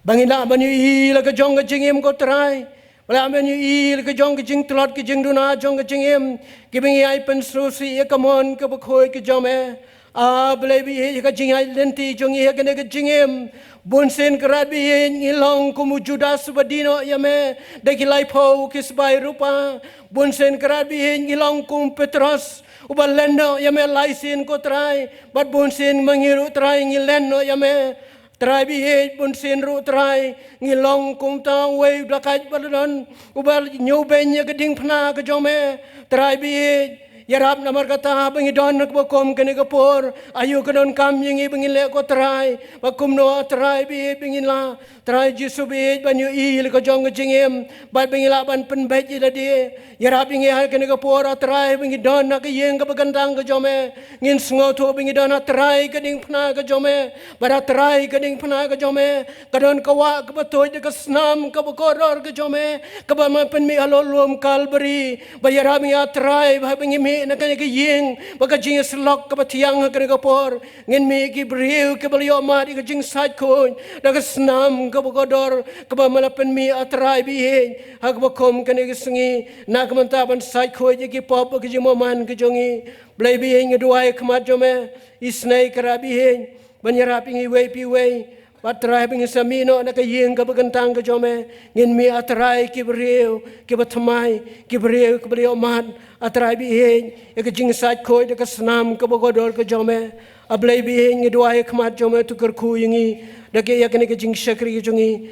Ba ngin lah ban ïohi la ka jong ka jingim ko Trai. Ba lah ban ïohi la ka jong ka jingtlot ka jingduna jong ka jingim, kiba ngi ai pynsngewsih ïa ka mon kaba khuid ka jong me. A Blei ba ïeit, ha ka jingïaid lynti jong ngi ha kane ka jingim, bunsien Kynrad ba ïeit ngi long kum u Judas uba die noh ïa me da ki laiphew ki sbai rupa. Bunsien Kynrad ba ïeit ngi long kum u Petros uba len noh ïa me lai sien ko Trai. Bad bunsien ma ngi ruh Trai ngi len noh ïa me. Trai ba ïeit, bunsien ruh Trai ngi long kum uta uwei u dakait ba la don uba ñiewbeiñ ïa ka diengphna ka jong me. Trai ba ïeit, ïarap namar kata ba ngi don ha kaba kum kane ka por. Aïu ka donkam ïa ngi ba ngin leh ko Trai, ba kumno Trai ba ïeit ba ngin lah Trai Jisu ba ïeit ban ïohi la ka jong ka jingim bad ba ngin lah ban pynbeit ïa lade. Ïarap ïa ngi ha kane ka por A Trai ba ngi don ha ka ïing kaba kyntang ka jong me. Ngin sngewthuh ba ngi don A Trai ka diengphna ka jong me. Bad A Trai ka diengphna ka jong me ka don ka wah kaba tuid da ka snam kaba kordor ka jong me, kaba me pynmih halor lum Kalbari. Ba ïarap ïa ngi A Trai ba haba ngi mih na kane ka ïing bad ka jingïasyllok kaba thiang ha kane ka por, ngin mih ki briew kiba la ïoh mad ïa ka jingsait khuid da ka snam kaba kordor kaba me la pynmih A Trai ba ïeit, ha kaba kum kane ka sngi na ka bynta ban sait khuid ïa ki pop bad ki jingmawman ki jong ngi. Blei ba ïeit, ngi duwai ha khmat jong me, isynei Kynrad ba ïeit, ban ïarap ïa ngi iwei pa iwei. Bad Trai ba ngin sa mih noh na ka ïing kaba kyntang ka jong me, ngin mih A Trai ki briew kiba thymmai, ki briew kiba la ïoh mad A Trai ba ïeit ïa ka jingsait khuid da ka snam kaba kordor ka jong me. A Blei ba ïeit, ngi duwai ha khmat jong me, to kyrkhu ïa ngi da ka, ïa kane ka jingshakri ka jong ngi,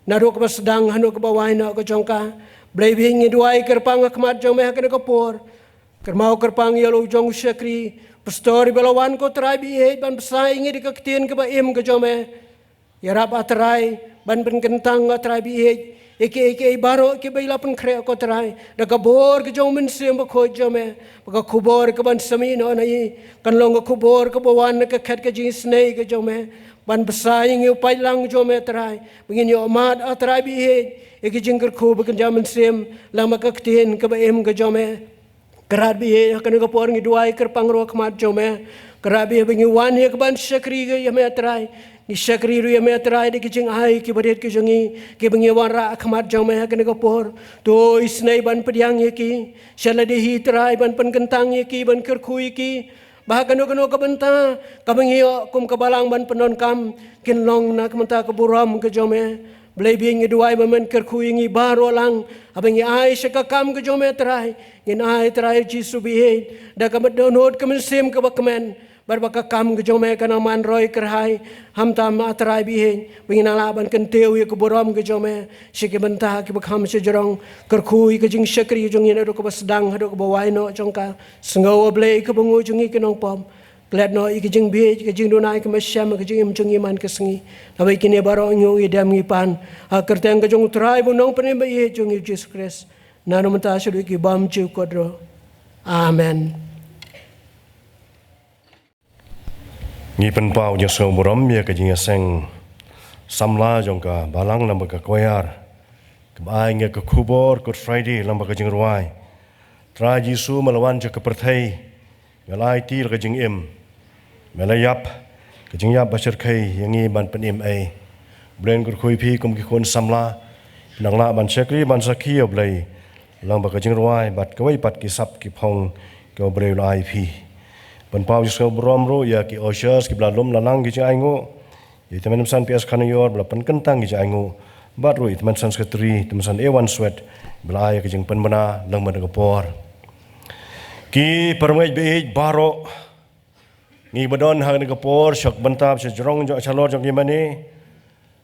naduh kaba sdang haduh kaba wai noh ka jong ka. Blei ba ïeit, ngi duwai kyrpang ha khmat jong me ha kane ka por. Kyrmai kyrpang ïa la u jong u shakri pastor iba la wan ko Trai ba ïeit ban bsa ïa ngi da ka ktien kaba im ka jong me. Ïarap A Trai ban pynkyntang A Trai ba ïeit ïa kiei kiei baroh kiba i la pynkhreh, ko Trai, da ka bor ka jong u Mynsiem Bakhuid jong me, ba ka khubor kaban sa mih noh na i kan long ka khubor kaba wan na ka khet ka jingisynei ka jong me, ban bsa ïa ngi u paidlang jong me, Trai, ba ngin ïoh mad, ah Trai ba ïeit, ïa ki jingkyrkhu ba kynja mynsiem, lem bad ka ktien kaba im ka jong me. Kynrad ba ïeit, ha kane ka por ngi duwai kyrpang ruh ha khmat jong me. Kynrad ba ïeit, ba ngi wan ïa kaban shakri ïa me, Trai. Ngi shakri ruh ïa me, Trai, da ki jingai kiba rit ki jong ngi, kiba ngi wanrah ha khmat jong me ha kane ka por. To isynei ban pdiang ïa ki. Sha lade hi, Trai, ban pynkyntang ïa ki, ban kyrkhu ïa ki, ba ha kano kano ka bynta kaba ngi ïoh kum ka balang ban pyndonkam, kin long na ka bynta ka burom ka jong me. Blei, ba ïeit, ngi duwai ba men kyrkhu ïa ngi baroh lang, haba ngi ai sha ka kam ka jong me, Trai. Ngin ai, Trai Jisu ba ïeit, da kaba dohnud ka mynsiem kaba kmen, bad ba ka kam ka jong me kan nang man roi kyrhai. Hamtam, ah Trai ba ïeit, ba ngin nang lah ban kyntiew ïa ka burom ka jong me sha ki bynta kiba kham shajrong. Kyrkhu ïa ka jingshakri jong ngi naduh kaba sdang haduh kaba wai noh jong ka. Sngew, ah Blei, ka byngaw jong ngi ki nongpop. Klet noh ïa ka jingbieit, ka jingduna, ka mynsiem, ka jingim jong ngi man ka sngi. Naba ïa kine baroh ngi ïoh, ngi dem, ngi pan ha ka kyrteng ka jong u Trai bad u Nongpynim ba ïeit jong ngi, Jisu Khrist, naduh mynta shaduh ki bymjukut ruh. Amen. Ngi pynpaw jingsngew burom ïa ka jingïaseng samla jong ka balang lem bad ka choir, kaba ai ïa ngi ka khubor Good Friday lem bad ka jingrwai. Trai Jisu, me la wan sha ka pyrthei, me la aiti ïa ka jingim, me la ïap, ka jingïap ba shyrkhei ïa ngi ban pynim ei. Blei, ngi kyrkhu ïa phi kum ki khun samla, phin nang lah ban shakri, ban sakhi, ah Blei, lem bad ka jingrwai bad kawei pat ki sap ki phong kiba u Blei u la ai ïa phi. Pynpaw jingsngew burom ruh ïa ki ushers kiba la lum la lang ki jingainguh, ïa i Tymmen San P S Khanior ba la pynkyntang ki jingainguh, bad ruh i Tymmen San Secretary, Tymmen San Ewan Swet, ba la ai ïa ka jingpynbna lem bad ka por. Ki parmeit ba ïeit baroh, ngi ba don ha kane ka por sha ka bynta ba shajrong jong, shalor jong ki mane,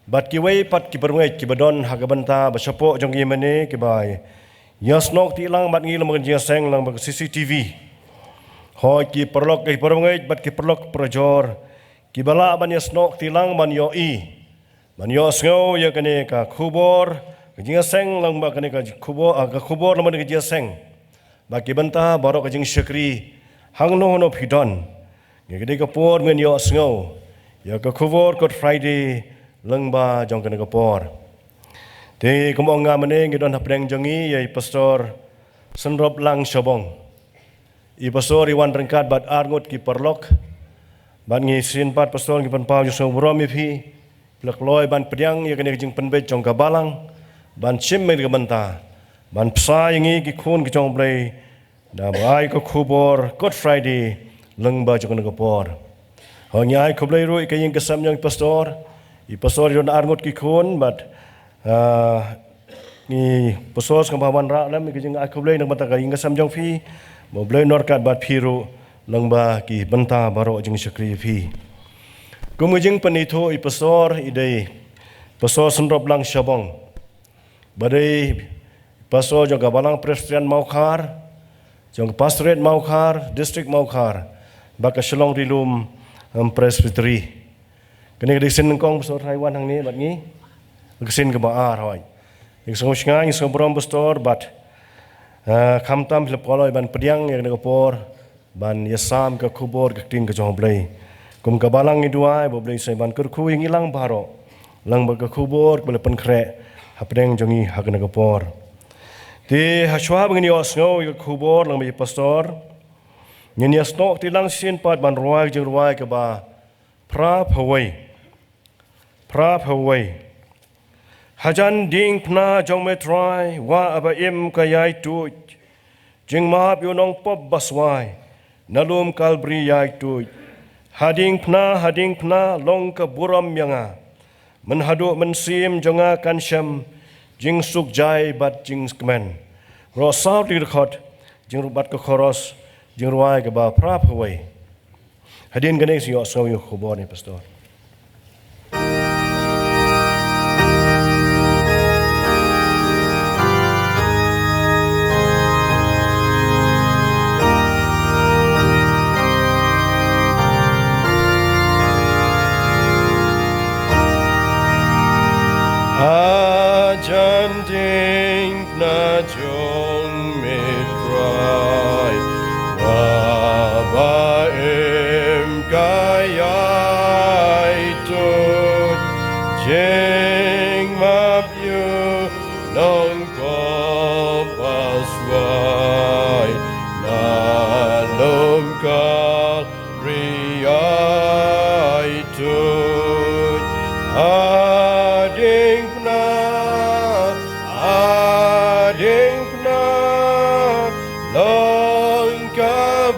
bad kiwei pat ki parmeit kiba don ha ka bynta ba shapoh jong ki mane, kiba ïasnoh kti lang bad ngi lem bad ka jingïaseng lem bad ka C C T V. Hooid, ki paralok, ki parmeit bad ki paralok parajor, kiba lah ban ïasnoh kti lang ban ïohi, ban ïohsngew ïa kane ka khubor ka jingïaseng lem bad kane ka khubor, ah, ka khubor lem bad ka jingïaseng, bad ki bynta baroh ka jingshakri, hangno hangno phi don, ngi ka dei ka por ngin ïohsngew ïa ka khubor Good Friday lem bad jong kane ka por. Te kum ong nga mynne, ngi don hapdeng jong ngi ïa i Pastor Synroplang Shabong. I Pastor i wan ryngkat bad arngut ki paralok. Bad ngi shisien pat, Pastor, ngi pynpaw jingsngew burom ïa phi, phi la kloi ban pdiang ïa kane ka jingpynbeit jong ka balang, ban shim ïa ka bynta ban bsa ïa ngi ki khun ki jong u Blei, da ba ai ka khubor Good Friday lem bad jong kane ka por. Hooid, ngi ai khublei ruh ïa ka ïing ka sem jong i Pastor. I Pastor i don arngut ki khun, bad, ah, ngi, Pastor, sngewbha ban wanrah lem ïa ka jingai khublei na ka bynta ka ïing ka sem jong phi, ba u Blei un ryngkat bad phi ruh lem bad ki bynta baroh jingshakri phi. Kum ka jingpynithuh, i Pastor i dei Pastor Synroplang Shabong, ba dei Pastor jong ka Balang Presbyterian Mawkhar, jong ka Pastorate Mawkhar, District Mawkhar, bad ka Shillong Rilum, em, Presbytery. Kane ka dei ka sien nyngkong Pastor tharai wan hangne bad ngi. Ka sien kaba ar, hooid. Ngi sngew shngaiñ, ngi sngew burom Pastor, bad, eh, khamtam phi la kloi ban pdiang ïa kane ka por ban ïasam ka khubor ka ktien ka jong u Blei. Kum ka balang ngi duwai ba u Blei sa ban kyrkhu ïa ngi lang baroh lem bad ka khubor kaba la pynkhreh hapdeng jong ngi ha kane ka por. Te hashwa ba ngin ïohsngew ïa ka khubor lem bad i Pastor, ngin ïasnoh kti lang shisien pat ban rwai ka jingrwai kaba Phra Phawei. Phra Phawei. Hajan diengphna jong me Trai, Wah uba im ka ïai tuid, jingmap ïa u nongpop baswai, na lum Kalbari ïai tuid. Ha diengphna, ha diengphna long ka burom ïa nga. Mynhaduh mynsiem jong nga kan shem jingsuk jai bad jingkmen. Baroh saw dei dkhot, jingrubat ka chorus, jingrwai kaba phra phawei. Hadien kane sa ïohsngew ïa ka khubor ne, Pastor. Hajan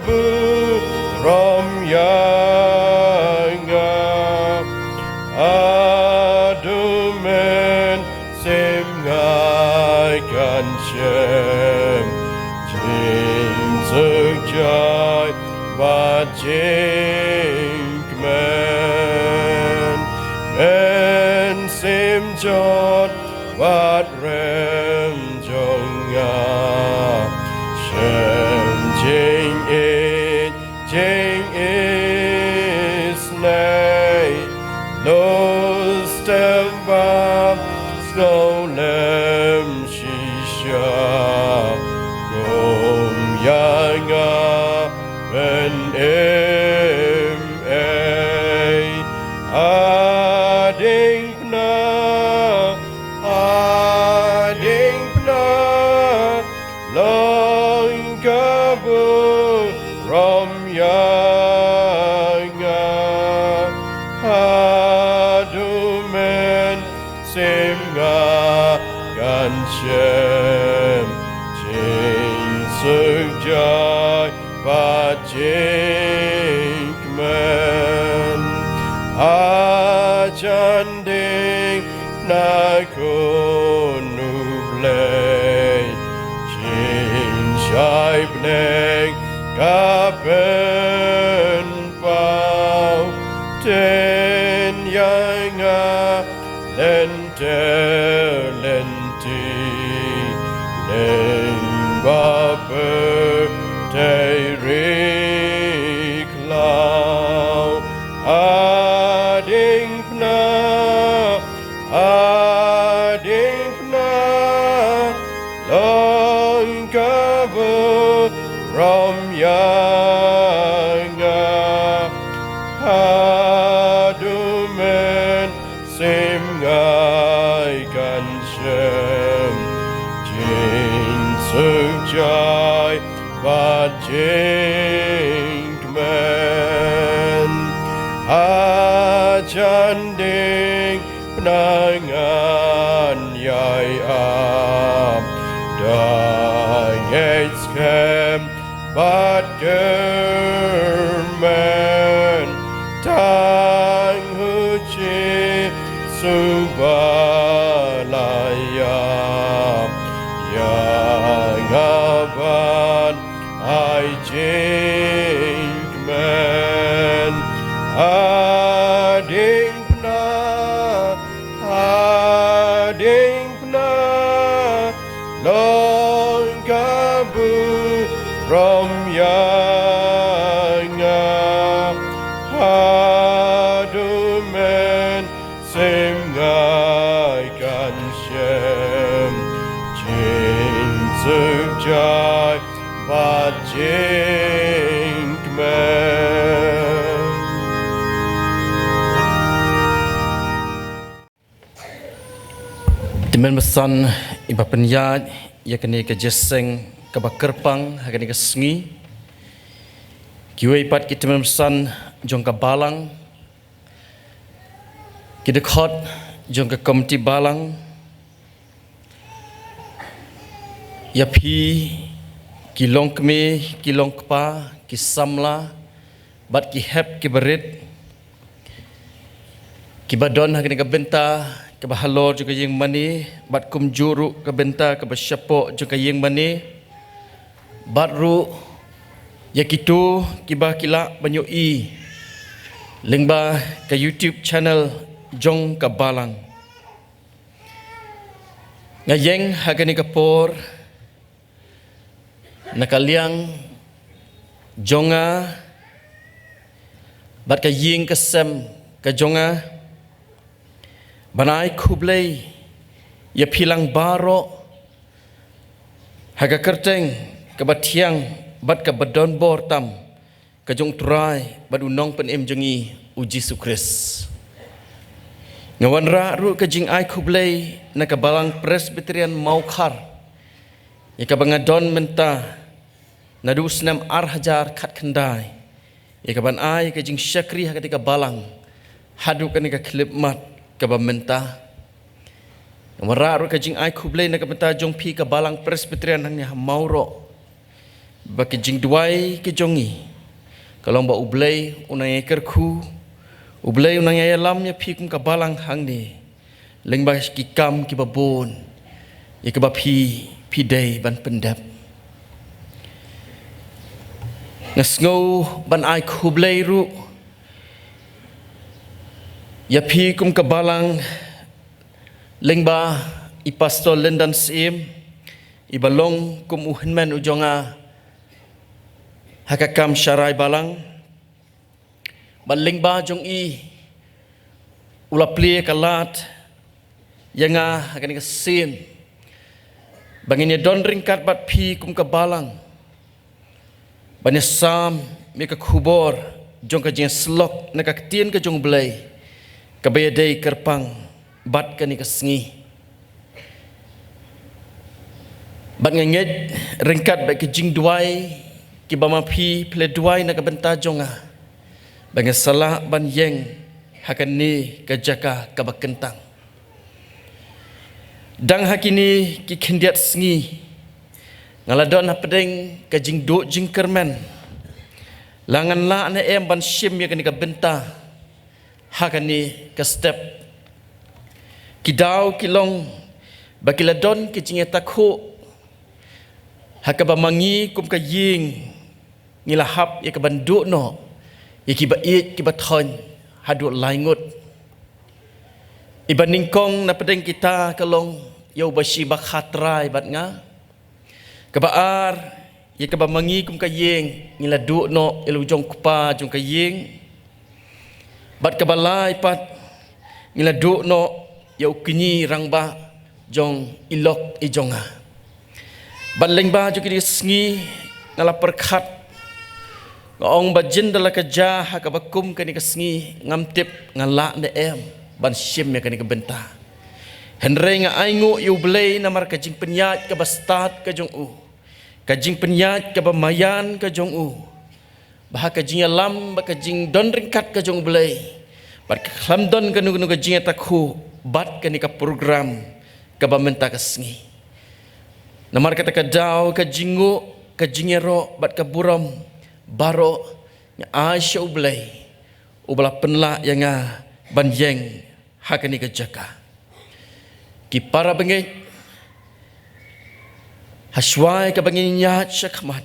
burom ïa nga. Haduh mynsim nga kan shem jingsuk jai bad jingkmen. Mynsiem jot bad rem jong nga, shem jingïeit jingïeit snei, lus teng ba sngewlem shisha. Kum ïa nga ban im ei, hadien pna, hadien pna, long ka burom ïa nga. Haduh mynsim nga kan shem jingsuk jai bad jingkmen. Hajan ding na khun U Blei, jingshai bneng ka pynpaw. Tyn ïa nga lynter lynti, lyngba pyrthei ri khlaw. Hadien pna, hadien pna, long ka burom ïa nga. Haduh mynsim nga kan shem jingsuk jai bad jingkmen. Hajan ding pna ngan ïai ap da ngeit skhem bad kyrmen. Tang U Jisu ba la ïap ïa nga ban ai jingkmen. Hadien pna, hadien pna, long ka burom ïa nga. Haduh mynsim nga kan shem jingsuk jai bad jingkmen. Tymmen basan iba pynïaid ïa kane ka jingïaseng kaba kyrpang ha kane ka sngi. Kiwei pat ki tymmen basan jong ka balang, ki dkhot jong ka komiti balang, ïa phi ki longkmie, ki longkpa, ki samla bad ki hep ki barit kiba don ha kane ka bynta kaba halor jong ka ïing mane, bad kumjuh ruh ka bynta kaba shapoh jong ka ïing mane, bad ruh ïa kito kiba ki lah ban ïohi lyngba ka YouTube channel jong ka balang. Nga ïeng ha kane ka por na ka liang jong nga bad ka ïing ka sem ka jong nga, ban ai khublei ïa phi lang baroh ha ka kyrteng kaba thiang bad kaba don bor tam ka jong U Trai bad U Nongpynim jong ngi U Jisu Khrist. Nga wanrah ruh ka jingai khublei na ka Balang Presbyterian Mawkhar, ïa kaba nga don mynta naduh u snem ar hajar khatkhyndai, ïa kaban ai ka jingshakri ha katei ka balang haduh kane ka khyllipmat kaba mynta. Nga wanrah ruh ka jingai khublei na ka bynta jong phi ka Balang Presbyterian hangne ha Mawroh, Ba ki jingduwai ki jong ngi ka long ba U Blei un nang ïa kyrkhu, U Blei un nang ïalam ïa phi kum ka balang hangne lyngba ki kam kiba bun ïa kiba phi, phi dei ban pyndep. Nga sngew ban ai khublei ruh ïa phi kum ka balang lyngba i Pastor Lyndon Syiem, iba long kum u hynmen u jong nga ha ka kam sharai balang. Bad lyngba jong i u la plie ka lad ïa nga ha kane ka sien ba ngin ïa don ryngkat bad phi kum ka balang ban ïa sam ïa ka khubor jong ka jingïasyllok na ka ktien ka jong U Blei kaba ïadei kyrpang bad kane ka sngi. Bad nga ngeit ryngkat bad ki jingduwai kiba ma phi phi la duwai na ka bynta jong nga, ba nga sa lah ban ïeng ha kane ka jaka kaba kyntang. Dang ha kine ki khyndiat sngi nga la don hapdeng ka jingduh jingkyrmen, la ngan lah ne em ban shim ïa kane ka bynta ha kane ka step. Ki daw ki long ba ki la don ki jingïatakhuh ha kaba ma ngi kum ka ïing ngi la hap ïa kaban duh noh ïa kiba ïeit kiba thoiñ haduh lai ngut. Iba nyngkong na pdeng kita ka long ïa uba shibakha trai bad nga. Kaba ar, ïa kaba ma ngi kum ka ïing ngi la duh noh ïa la u jong u kpa jong ka ïing. Bad kaba lai pat ngi la duh noh ïa u kñi rangbah jong i lok i jong nga. Bad lyngba jong kine ki sngi nga la pyrkhat, nga ong ba jin da la ka jia ha kaba kum kane ka sngi ngam tip nga lah ne em ban shim ïa kane ka bynta. Hynrei nga ainguh ïa U Blei namar ka jingpynïaid kaba stad ka jong u, ka jingpynïaid kaba maïan ka jong u, ba ha ka jingïalam bad ka jingdon ryngkat ka jong U Blei, bad ka khlem don kano kano ka jingïatakhuh bad kane ka program kaba mynta ka sngi. Namar kata ka daw ka jingnguh, ka jingïaroh bad ka burom baroh nga ai sha U Blei uba la pynlah ïa nga ban ïeng ha kane ka jaka. Ki para bangeit, ha shuwa kaba ngin ïaid shakhmat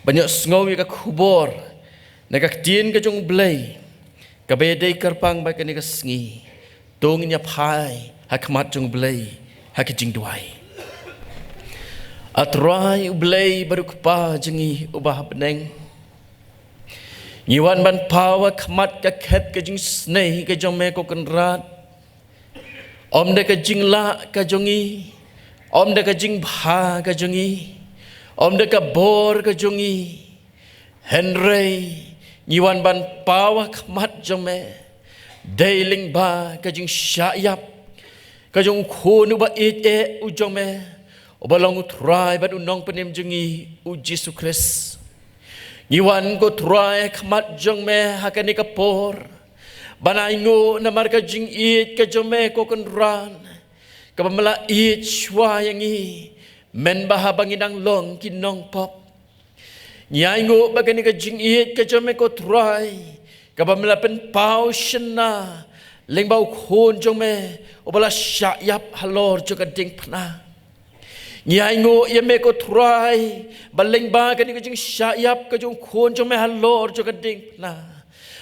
ban ïohsngew ïa ka khubor na ka ktien ka jong U Blei kaba ïadei kyrpang bad kane ka sngi, to ngin ïa phai ha khmat jong U Blei ha ka jingduwai. A Trai U Blei bad U Kpa jong ngi uba ha bneng, ngi wan ban paw ha khmat ka khet ka jingisnei ka jong me ko Kynrad. Ym da ka jinglah ka jong ngi, ym da ka jingbha ka jong ngi, ym da ka bor ka jong ngi, hynrei ngi wan ban paw ha khmat jong me dei lyngba ka jingshah ïap ka jong U Khun uba ïeit eh u jong me, uba long U Trai bad U Nongpynim jong ngi, U Jisu Khrist. Ngi wan ko Trai ha khmat jong me ha kane ka por ban ainguh namar ka jingïeit ka jong me ko Kynrad, kaba me la ïeit shuwa ïa ngi mynba haba ngi dang long ki nongpop. Ngi ainguh ba kane ka jingïeit ka jong me ko Trai, kaba me la pynpaw shynna lyngba U Khun jong me uba la shah ïap halor jong ka diengphna. Ngi ainguh ïa me ko Trai ba lyngba kane ka jingshah ïap ka jong U Khun jong me halor jong ka diengphna,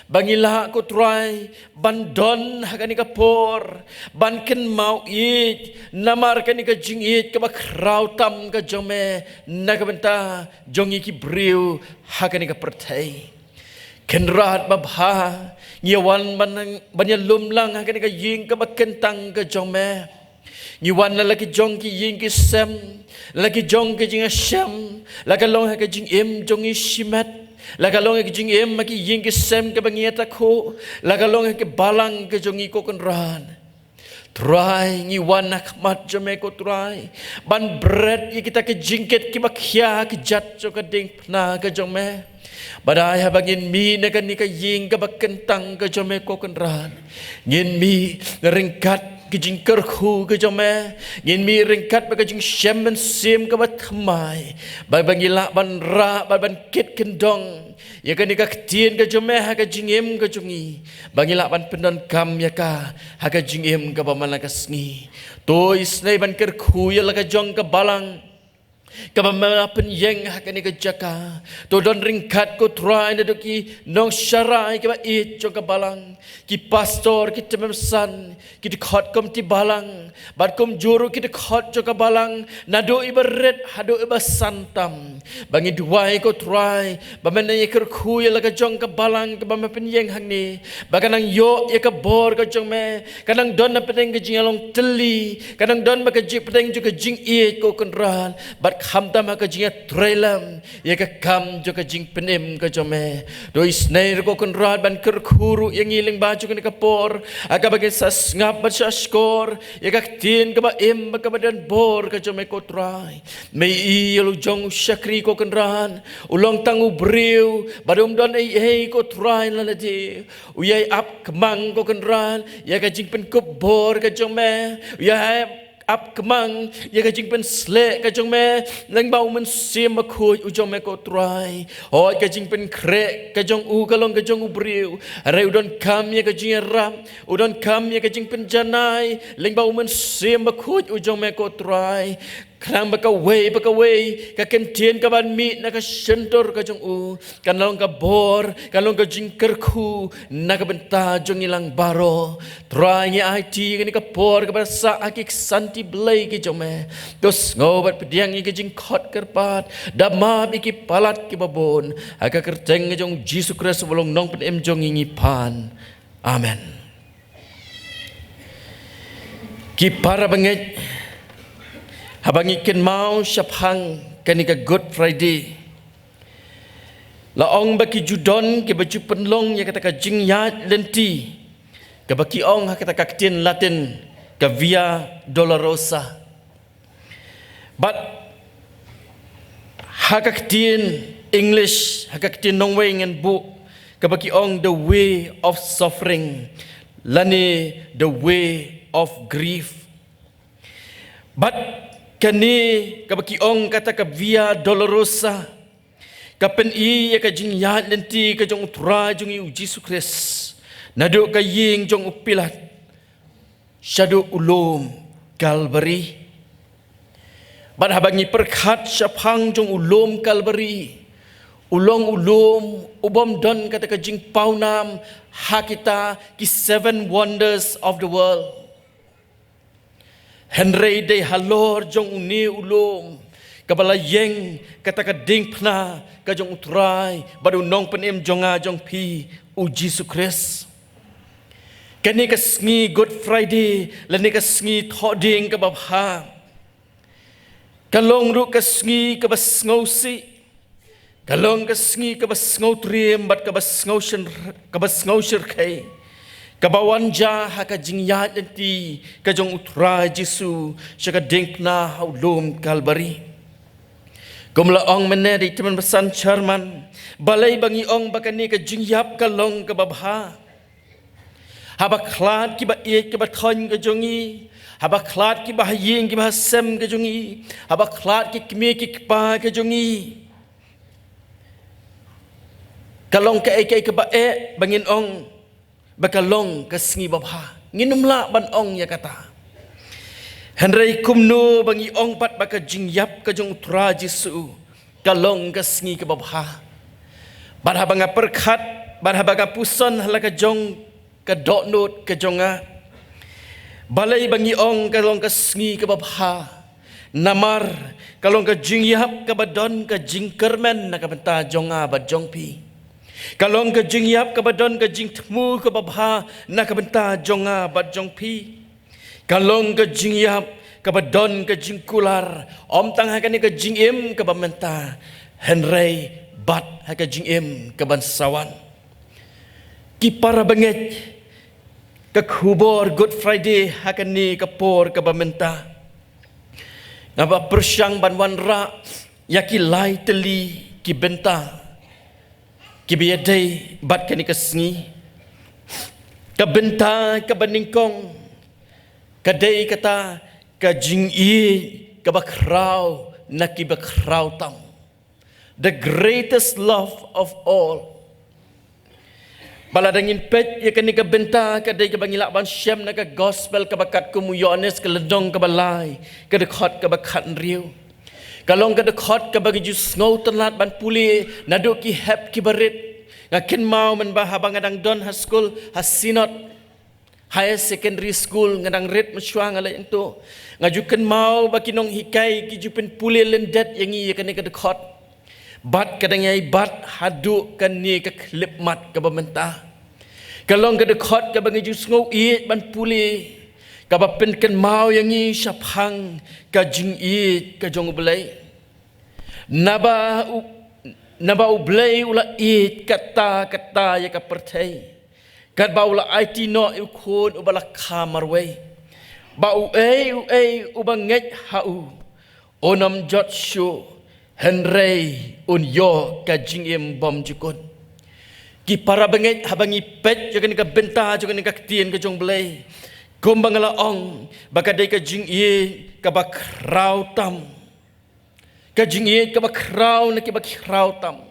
ba ngi lah ko Trai ban don ha kane ka por ban kynmaw ïeit namar kane ka jingïeit kaba khraw tam ka jong me na ka bynta jong ngi ki briew ha kane ka pyrthei. Kynrad babha, ngi wan ban, ban ïalum lang ha kane ka ïing kaba kyntang ka jong me. Ngi wan la ki jong ki ïing ki sem, la ki jong ki jingïashem, la ka long ha ka jingim jong ngi shimet, la ka long ha ka jingim ha ki ïing ki sem kaba ngi ïatakhuh, la ka long ha ka balang ka jong ngi ko Kynrad. Trai, ngi wan ha khmat jong me ko Trai ban bret ïa kita ki jingkit kiba khia ki jait jong ka diengphna ka jong me. Ba dei haba ngin mih na kane ka ïing kaba kyntang ka jong me ko Kynrad, ngin mih ryngkat ka jingkyrkhu ka jong me, ngin mih ryngkat bad ka jingshem mynsiem kaba thymmai, ba, ba ngi lah ban rah, ba, ban kit kyndong ïa kane ka ktien ka jong me ha ka jingim ka jong ngi, ba ngi lah ban pyndonkam ïa ka ha ka jingim kaba man la ka sngi. To isynei ban kyrkhu ïa la ka jong ka balang kaba me la pynïeng ha kane ka jaka. To don ryngkat ko Trai naduh ki nongsharai kiba ïeit jong ka balang, ki pastor, ki tymmen basan, ki dkhot komiti balang, bad kumjuh ruh ki dkhot jong ka balang, naduh iba rit haduh iba santam. Ba ngi duwai ko Trai ba men nang ïakyrkhu ïa la ka jong ka balang kaba me pynïeng hangne, ba kan nang ïoh ïa ka bor ka jong me, kan nang don na pdeng ka jingïalong tylli, kan nang don bad ka jingpdeng jong ka jingïeit ko Kynrad, bad khamtam ha ka jingïatreilang ïa ka kam jong ka jingpynim ka jong me. To isynei ruh ko Kynrad ban kyrkhu ruh ïa ngi lyngba jong kane ka por, ha kaba ngin sa sngap bad sa shkor ïa ka ktien kaba im bad kaba don bor ka jong me ko Trai. Me i ïa la u jong u shakri ko Kynrad, u long tang u briew, bad um don ei ei ko Trai la lade. U ïai ap kmang ko Kynrad ïa ka jingpynkup bor ka jong me. U ïai ap kmang ïa ka jingpynsleh ka jong me, lyngba u Mynsiem Bakhuid u jong me ko Trai. Hooid, ka jingpynkhreh ka jong u ka long ka jong u briew, hynrei u donkam ïa ka jingïarap, u donkam ïa ka jingpynjanai lyngba u Mynsiem Bakhuid u jong me ko Trai. Khnang ba kawei pa kawei ka kyntien kaban mih na ka shyntur ka jong u kan long ka bor, kan long ka jingkyrkhu na ka bynta jong ngi lang baroh. Trai, ngi aiti kane ka por kaba sah ha ki ksanti blei ki jong me. To sngew bad pdiang ïa ki jingkhot kyrpad, da map ïa ki palat kiba bun, ha ka kyrteng ka jong u Jisu Khrist uba long Nongpynim jong ngi ngi pan. Amen. Ki para bangeit, haba ngi kynmaw shaphang kane ka Good Friday, la ong ba ki ju don kiba ju pynlong ïa kata ka jingïaid lynti, kaba ki ong ha kata ka ktien Latin ka Via Dolorosa. Bad ha ka ktien English, ha ka ktien nongwei ngan buh kaba ki ong the way of suffering, lane the way of grief. Bad kane kaba ki ong kata ka Via Dolorosa, ka pyni ïa ka jingïaid lynti ka jong u Trai jong ngi u Jisu Khrist, naduh ka ïing jong u Pilat shaduh u lum Kalbari. Bad haba ngi pyrkhat shaphang jong u lum Kalbari, u long u lum u bym don kata ka jingpawnam ha kita ki seven wonders of the world. Hynrei dei halor jong une u lum kaba la ïeng kata ka diengphna ka jong u Trai bad u Nongpynim jong nga jong phi, u Jisu Khrist. Kane ka sngi Good Friday, lane ka sngi Thohdieng kaba bha, ka long ruh ka sngi kaba sngewsih, ka long ka sngi kaba sngewtriem bad kaba sngewshyrkhei, kaba wan jia ha ka jingïaid lynti ka jong u Trai Jisu sha ka diengphna ha u lum Kalbari. Kum la ong mynne da i tymmen basan Sherman, balei ba ngi ong ba kane ka jingïap ka long kaba bha? Haba khlad kiba ïeit kiba thoiñ ka jong ngi, haba khlad kiba ha ïing kiba ha sem ka jong ngi, haba khlad ki kmie ki kpa ka jong ngi, ka long kaei kaei kaba eh ba ngin ong ba ka long ka sngi babha? Ngin ym lah ban ong ïa kata. Hynrei kumno ba ngi ong pat ba ka jingïap ka jong u Trai Jisu ka long ka sngi kaba bha? Bad haba nga pyrkhat, bad haba nga puson ha la ka jong ka dohnud ka jong nga, balei ba ngi ong ka long ka sngi kaba bha? Namar ka long ka jingïap kaba don ka jingkyrmen na ka bynta jong nga bad jong phi. Ka long ka jingïap kaba don ka jingthmu kaba bha na ka bynta jong nga bad jong phi. Ka long ka jingïap kaba don ka jingkular, ym tang ha kane ka jingim kaba mynta, hynrei bad ha ka jingim kaban sa wan. Ki para bangeit, ka khubor Good Friday ha kane ka por kaba mynta, nga ba pyrshang ban wanrah ïa ki lai tylli ki bynta kiba ïadei bad kane ka sngi. Ka bynta kaba nyngkong Ka dei kata ka jingïeit kaba khraw na kiba khraw tam. The greatest love of all. Ba lada ngin peit ïa kane ka bynta ka dei kaba ngi lah ban shem na ka gospel kaba katkum u Ïoannis ka lynnong kaba lai, ka dkhot kaba khathynriew. Ka long ka dkhot kaba ngi ju sngewtynnat ban pule naduh ki hep kiba rit. Nga kynmaw mynba haba nga dang don ha skul, ha Synod Higher Secondary School, nga dang rit mynshuwa nga la ïeng tu. Nga ju kynmaw ba ki nonghikai ki ju pynpule lyndet ïa ngi ïa kane ka dkhot. Bad ka dang ïai bat haduh kane ka khyllipmat kaba mynta. Ka long ka dkhot kaba ngi ju sngew ïeit ban pule, kaba pynkynmaw ïa ngi shaphang ka jingïeit ka jong U Blei. Naba u, naba U Blei u la ïeit katta katta ïa ka pyrthei, katba u la aiti noh ïa u Khun uba la kha marwei, ba uei uei uba ngeit ha u un ym jot shuh, hynrei un ïoh ka jingim bymjukut. Ki para bangeit, haba ngi peit ïa kane ka bynta jong kane ka ktien ka jong U Blei, kumba nga la ong ba ka dei ka jingïeit kaba khraw tam. Ka jingïeit kaba khraw na kiba khraw tam.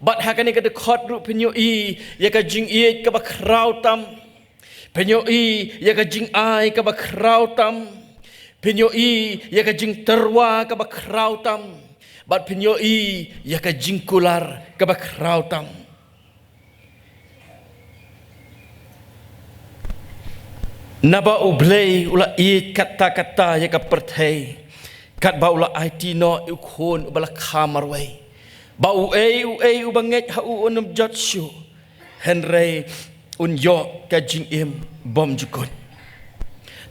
Bad ha kane ka dkhot ruh phin ïohi ïa ka jingïeit kaba khraw tam. Phin ïohi ïa ka jingai kaba khraw tam. Phin ïohi ïa ka jingtyrwa kaba khraw tam. Bad phin ïohi ïa ka jingkular kaba khraw tam. Naba U Blei u la ïeit katta katta ïa ka pyrthei, katba u la aiti noh ïa u Khun uba la kha marwei, ba uei uei uba ngeit ha u un ym jot shuh, hynrei un ïoh ka jingim bymjukut.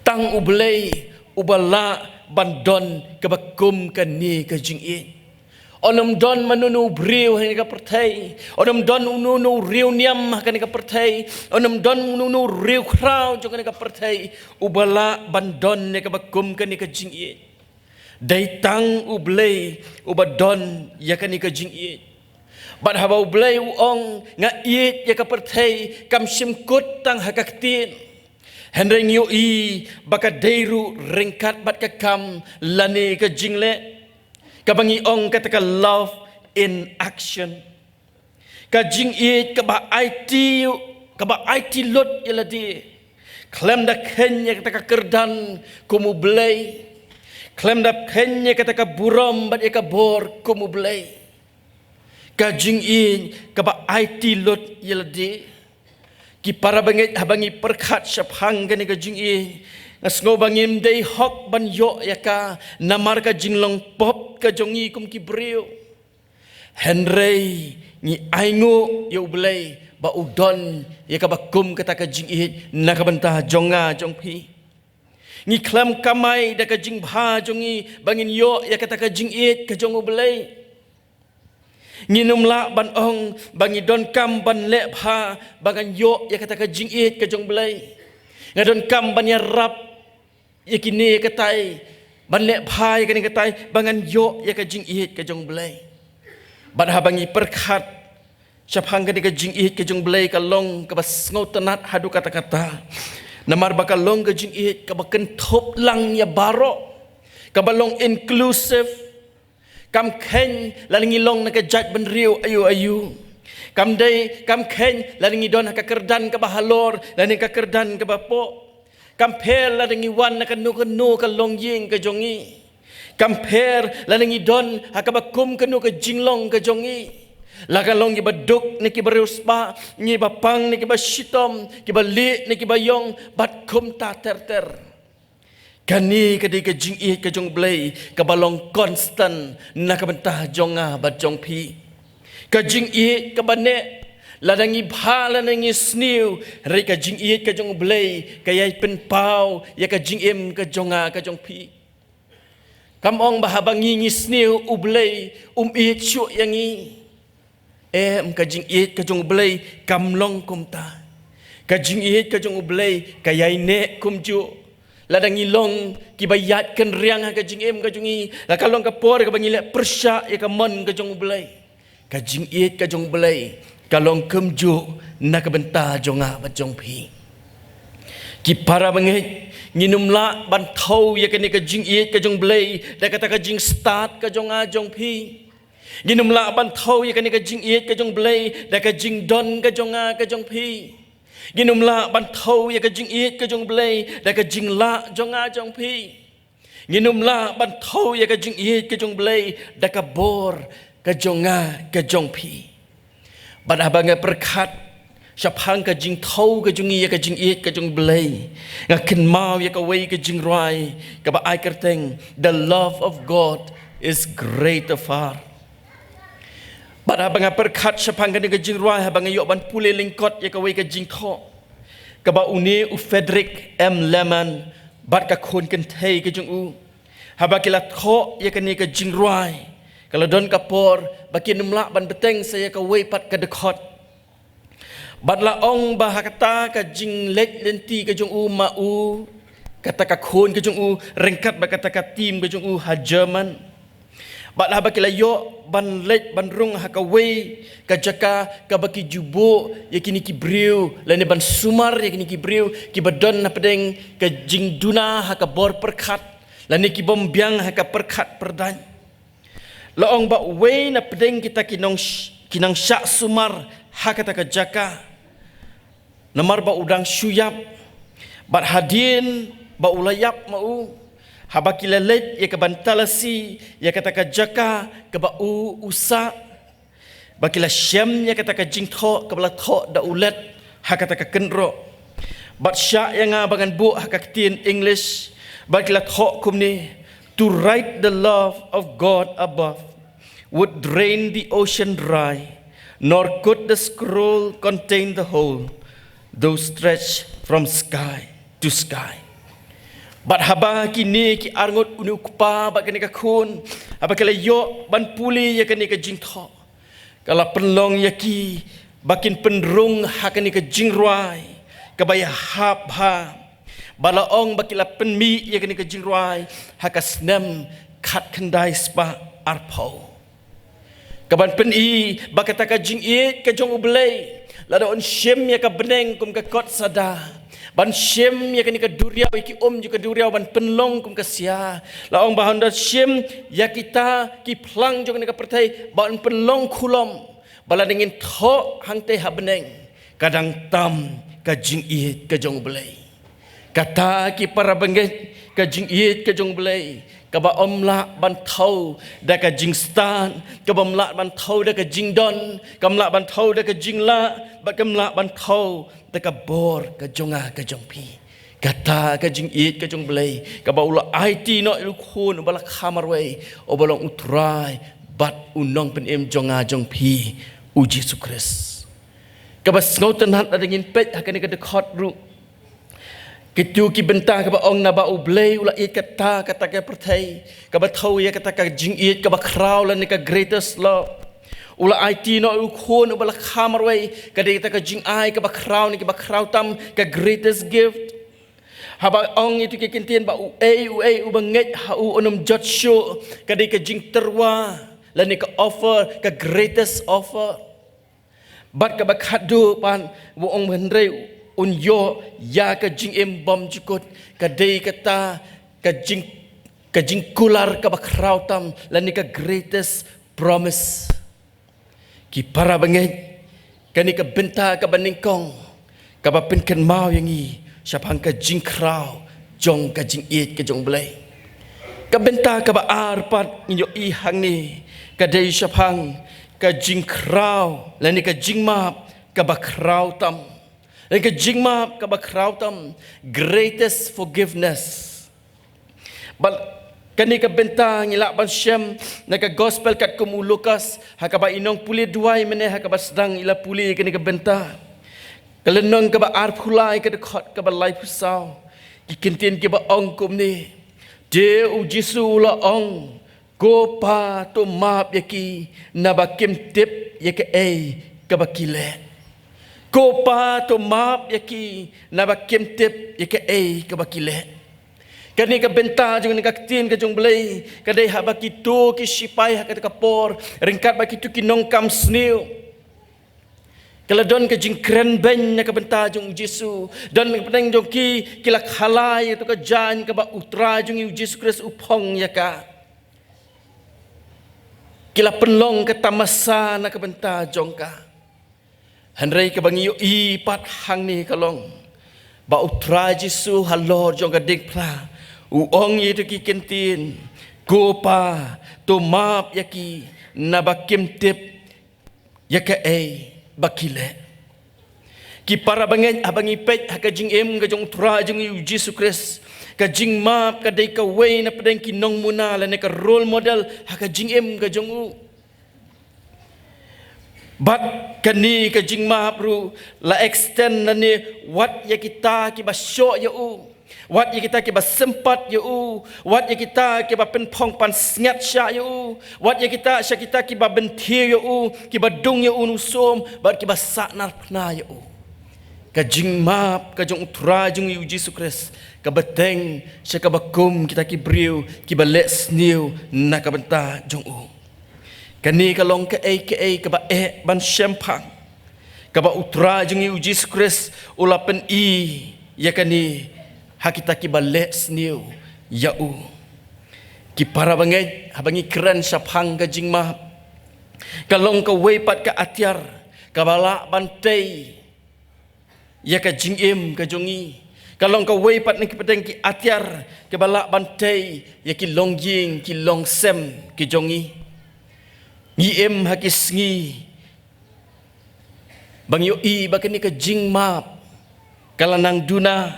Tang U Blei uba lah ban don kaba kum kane ka jingïeit. Un ym don mano mano u briew ha kane ka pyrthei. Un ym don uno uno u riewniam niam ha kane ka pyrthei. Un ym don uno uno u riewkhraw jong kane ka pyrthei uba lah ban don ïa kaba kum kane ka jingïeit. Dei tang U Blei uba don ïa kane ka jingïeit. Bad haba U Blei u ong nga ïeit ïa ka pyrthei, kam shym kut tang ha ka ktien. Hynrei ngi ïohi ba ka dei ruh ryngkat bad ka kam lane ka jingleh. Kaba ngi ong kata ka love in action. Ka jingïeit kaba aiti, kaba aiti lut ïa lade. Khlem da kheiñ ïa kata ka kyrdan kum U Blei. Khlem da kheiñ ïa kata ka burom bad ïa ka bor kum U Blei. Ka jingïeit kaba aiti lut ïa lade. Ki para bangeit, haba ngi pyrkhat shaphang kane ka jingïeit, nga sngew ba ngim dei hok ban ïoh ïa ka namar ka jinglong pop ka jong ngi kum ki briew. Hynrei ngi ainguh ïa U Blei ba u don ïa kaba kum kata ka jingïeit na ka bynta jong nga jong phi. Ngi khlem kamai da ka jingbha jong ngi ba ngin ïoh ïa kata ka jingïeit ka jong U Blei. Ngin ym lah ban ong ba ngi donkam ban leh bha ba ngan ïoh ïa kata ka jingïeit ka jong U Blei. Nga donkam ban ïarap ïa kine ïa katai, ban leh bha ïa kane katai ba ngan ïoh ïa ka jingïeit ka jong U Blei. Bad haba ngi pyrkhat shaphang kane ka jingïeit ka jong U Blei ka long kaba sngewtynnat haduh katta katta. Namar ba ka long ka jingïeit kaba kynthup lang ïa baroh, kaba long inclusive. Kam kheiñ lada ngi long na ka jaitbynriew aïu aïu. Kam dei, kam kheiñ lada ngi don ha ka kyrdan kaba halor lane ka kyrdan kaba poh. Kam pher lada ngi wan na kano kano ka longïing ka jong ngi. Kam pher lada ngi don ha kaba kum kano ka jinglong ka jong ngi. La ka long ngi ba duk ne ki ba riewspah, ngi ba pang ne ki ba shitom, ki ba lieh ne ki ba ïong, bad kumta ter ter. Kane ka dei ka jingïeit ka jong U Blei kaba long constant na ka bynta jong nga bad jong phi. Ka jingïeit kaba neh, lada ngi bha lada ngi sniew, hynrei ka jingïeit ka jong U Blei ka ïai pynpaw ïa ka jingim ka jong nga ka jong phi. Kam ong ba haba ngi ngi sniew U Blei um ïeit shuh ïa ngi. Em, ka jingïeit ka jong U Blei kam long kumta. Ka jingïeit ka jong U Blei ka ïai neh kumjuh. Lada ngi long ki ba ïaid kynriang ha ka jingim ka jong ngi, la ka long ka por kaba ngi leh pyrshah ïa ka mon ka jong U Blei. Ka jingïeit ka jong U Blei ka long kumjuh na ka bynta jong nga bad jong phi. Ki para bangeit, Ngin ym lah ban thew ïa kane ka jingïeit ka jong U Blei da kata ka jingstad ka jong nga jong phi. Ngin ym lah ban thew ïa kane ka jingïeit ka jong U Blei da ka jingdon ka jong nga ka jong phi. Ngin ym lah ban thew ïa ka jingïeit ka jong U Blei da ka jinglah jong nga jong phi. Ngin ym lah ban thew ïa ka jingïeit ka jong U Blei da ka bor ka jong nga ka jong phi. Bad haba nga pyrkhat shaphang ka jingthew ka jong ngi ïa ka jingïeit ka jong U Blei, nga kynmaw ïa kawei ka jingrwai kaba ai kyrteng, "The love of God is greater far." Bad haba nga pyrkhat shaphang kane ka jingrwai, haba nga ïoh ban pule lyngkot ïa kawei ka jingthoh kaba une u Frederick M. Lehman bad ka khun kynthei ka jong u, haba ki la thoh ïa kane ka jingrwai, ka la don ka por ba kin ym lah ban bteng sa ïa kawei pat ka dkhot. Bad la ong ba ha kata ka jingleit lynti ka jong u ma u, kata ka khun ka jong u, ryngkat bad kata ka team ka jong u ha German. Bad haba ki la ïoh ban leit ban rung ha kawei ka jaka kaba ki ju buh ïa kine ki briew, lane ban sumar ïa kine ki briew kiba don na pdeng ka jingduna ha ka bor pyrkhat, lane ki bym biang ha ka pyrkhat pyrdaiñ. La ong ba uwei na pdeng kita ki nong sh-, ki nang shah sumar ha kata ka jaka, namar ba u dang shu ïap. Bad hadien ba u la ïap ma u, haba ki la leit ïa ka ban talasi ïa kata ka jaka kaba u u sah, ba ki la shem ïa kata ka jingthoh kaba la thoh da u Lehman ha kata ka kynroh. Bad shah ïa nga ba ngan buh ha ka ktien English, ba ki la thoh kumne: "To write the love of God above would drain the ocean dry, nor could the scroll contain the whole, though stretched from sky to sky." Bad haba kine ki arngut, une u kpa bad kane ka khun, haba ki la ïoh ban pule ïa kane ka jingthoh, ka la pynlong ïa ki ba kin pynrung ha kane ka jingrwai kaba ïahap bha. Ba la ong ba ki la pynmih ïa kane ka jingrwai ha ka snem khatkhyndai spah arphew. Ka ban pyni ba kata ka jingïeit ka jong U Blei, lada un shim ïa ka bneng kum ka kot sada, ban shim ïa kane ka duriaw, ïa ki um jong ka duriaw ban pynlong kum ka sia, la ong ba haba un shim ïa kita ki phlang jong kane ka pyrthei ban pynlong khulom, ba lada ngin thoh hangtei ha bneng, ka dang tam ka jingïeit ka jong U Blei. Kata, ki para bangeit, ka jingïeit ka jong U Blei kaba ym lah ban thew da ka jingstad, kaba ym lah ban thew da ka jingdon, kam lah ban thew da ka jinglah, bad kam lah ban thew da ka bor ka jong nga ka jong phi. Kata ka jingïeit ka jong U Blei kaba u la aiti noh ïa u khun uba la kha marwei, uba long U Trai bad U Nongpynim jong nga jong phi, U Jisu Khrist. Kaba sngewtynnat lada ngin peit ha kane ka dkhot ruh, kito ki bynta kaba ong naba U Blei u la ïeit kata, kata ka pyrthei, kaba thew ïa kata ka jingïeit kaba khraw lane ka greatest love. U la aiti noh ïa u khun uba la kha marwei, ka dei kata ka jingai kaba khraw ne kaba khraw tam, ka greatest gift. Haba ong ïa kito ki kyntien ba uei uei uba ngeit ha u un ym jot shuh, ka dei ka jingtyrwa lane ka offer, ka greatest offer. Bad kaba khatduh pat, u ong hynrei un ïoh ïa ka jingim bymjukut, ka dei kata ka jing, ka jingkular kaba khraw tam lane ka greatest promise. Ki para bangeit, kane ka bynta kaba nyngkong kaba pynkynmaw ïa ngi shaphang ka jingkhraw jong ka jingïeit ka jong U Blei. Ka bynta kaba ar pat ngin ïohi hangne, ka dei shaphang ka jingkhraw lane ka jingmap kaba khraw tam. Lane ka jingmap kaba khraw tam, greatest forgiveness. Bad kane ka bynta ngi lah ban shem na ka gospel katkum u Lukas, ha kaba i nongpule duwai mynne ha kaba sdang i la pule kane ka bynta. Ka lynnong kaba arphew lai, ka dkhot kaba laiphew saw. Ki kyntien kiba ong kumne: Te U Jisu u la ong, "Ko Pa, to map ïa ki, naba kim tip ïa kaei kaba ki leh. Ko Pa, to map ïa ki, naba kim tip ïa kaei kaba ki leh." Kane ka bynta jong kane ka ktien ka jong U Blei, ka dei haba kito ki shipai ha kata ka por, ryngkat bad kito ki nongkam sniew, Ka la don ka jingkren beiñ na ka bynta jong u Jisu. Don ka pdeng jong ki, ki la khalai ïa tu ka jaiñ kaba u Trai jong ngi u Jisu Khrist u phong ïa ka. Ki la pynlong ka tamasa na ka bynta jong ka. Hynrei kaba ngi ïohi pat hangne ka long ba u Trai Jisu halor jong ka diengphna u ong ïa tu ki kyntien, "Ko Pa, to map ïa ki, naba kim tip ïa kaei ba ki leh." Ki para bangeit, haba ngi peit ha ka jingim ka jong u Trai jong ngi u Jisu Khrist, ka jingmap ka dei kawei na pdeng ki nongmuna lane ka role model ha ka jingim ka jong u. Bad kane ka jingmap ruh la extend lane wat ïa kita kiba shoh ïa u, wat ïa kita kiba sympat ïa u, wat ïa kita kiba pynphong pansngiat shah ïa u, wat ïa kita sha kita kiba bynthiew ïa u, kiba dung ïa u nusum, bad kiba sahnarphna ïa u. Ka jingmap ka jong u Trai jong ngi u Jisu Khrist ka bteng sha kaba kum kita ki briew kiba leh sniew na ka bynta jong u. Kane ka long kaei kaei kaba eh ban shemphang, kaba u Trai jong ngi u Jisu Khrist u la pyni ïa kane ha kita kiba leh sniew ïa u. Ki para bangeit, haba ngi kren shaphang ka jingmap, ka long kawei pat ka atiar kaba lah ban tei ïa ka jingim ka jong ngi. Ka long kawei pat na ki pdeng ki atiar kaba lah ban tei ïa ki longïing ki longsem ki jong ngi. Ngi im ha ki sngi ba ngi ïohi ba kane ka jingmap ka la nang duna,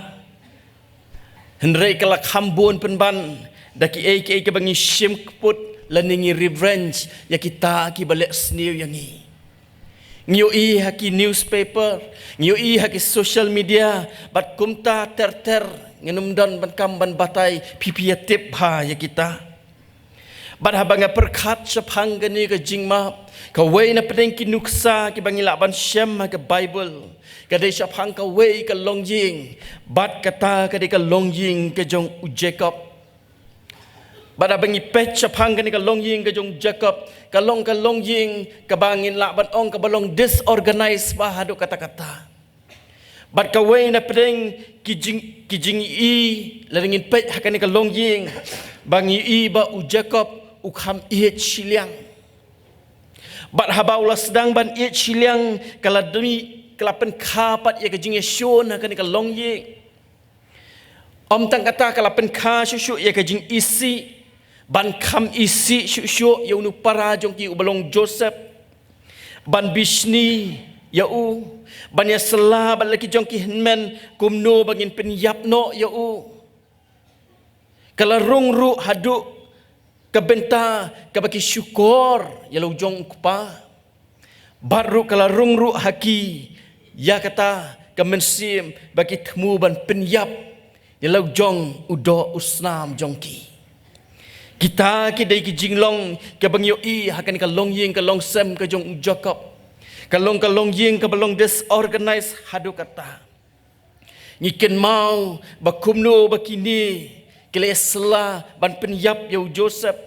hynrei ka la kham bun pynban da kiei kiei kiba ngi shim kput lane ngi revenge ïa kita kiba leh sniew ïa ngi. Ngi ïohi ha ki newspaper, ngi ïohi ha ki social media, bad kumta ter ter, ngin ym don ban kam ban batai, phi phi ïa tip bha ïa kita. Bad haba nga pyrkhat shaphang kane ka jingmap, kawei na pdeng ki nuksa kiba ngi lah ban shem ha ka Baibl ka dei shaphang kawei ka longïing, bad kata ka dei ka longïing ka jong u Jakob. Bad haba ngi peit shaphang kane ka longïing ka jong u Jakob, ka long ka longïing kaba ngin lah ban ong kaba long disorganized bha haduh katta katta. Bad kawei na pdeng ki jing, ki jingïohi, lada ngin peit ha kane ka longïing, ba ngi ïohi ba u Jakob u kham ïeit shiliang. Bad haba u la sdang ban ïeit shiliang, ka la dei, ka la pynkha pat ïa ka jingïashun ha kane ka longïing. Ym tang kata, ka la pynkha shuh shuh ïa ka jingisih, ban kham isih shuh shuh ïa une u para jong ki uba long Joseph, ban bishni ïa u, ban ïasylla bad la ki jong ki hynmen kumno ba ngin pynïap noh ïa u. Ka la rung ruh haduh ka bynta kaba ki shukor ïa la u jong u kpa. Bad ruh ka la rung ruh ha ki ïa kata ka mynsiem ba ki thmu ban pynïap ïa la u jong u doh u snam jong ki. Kita ki dei ki jinglong kaba ngi ïohi ha kane ka longïing ka longsem ka jong u Jakob. Ka long ka longïing kaba long disorganized haduh katta. Ngi kynmaw ba kumno ba kine ki la ïasylla ban pynïap ïa u Joseph.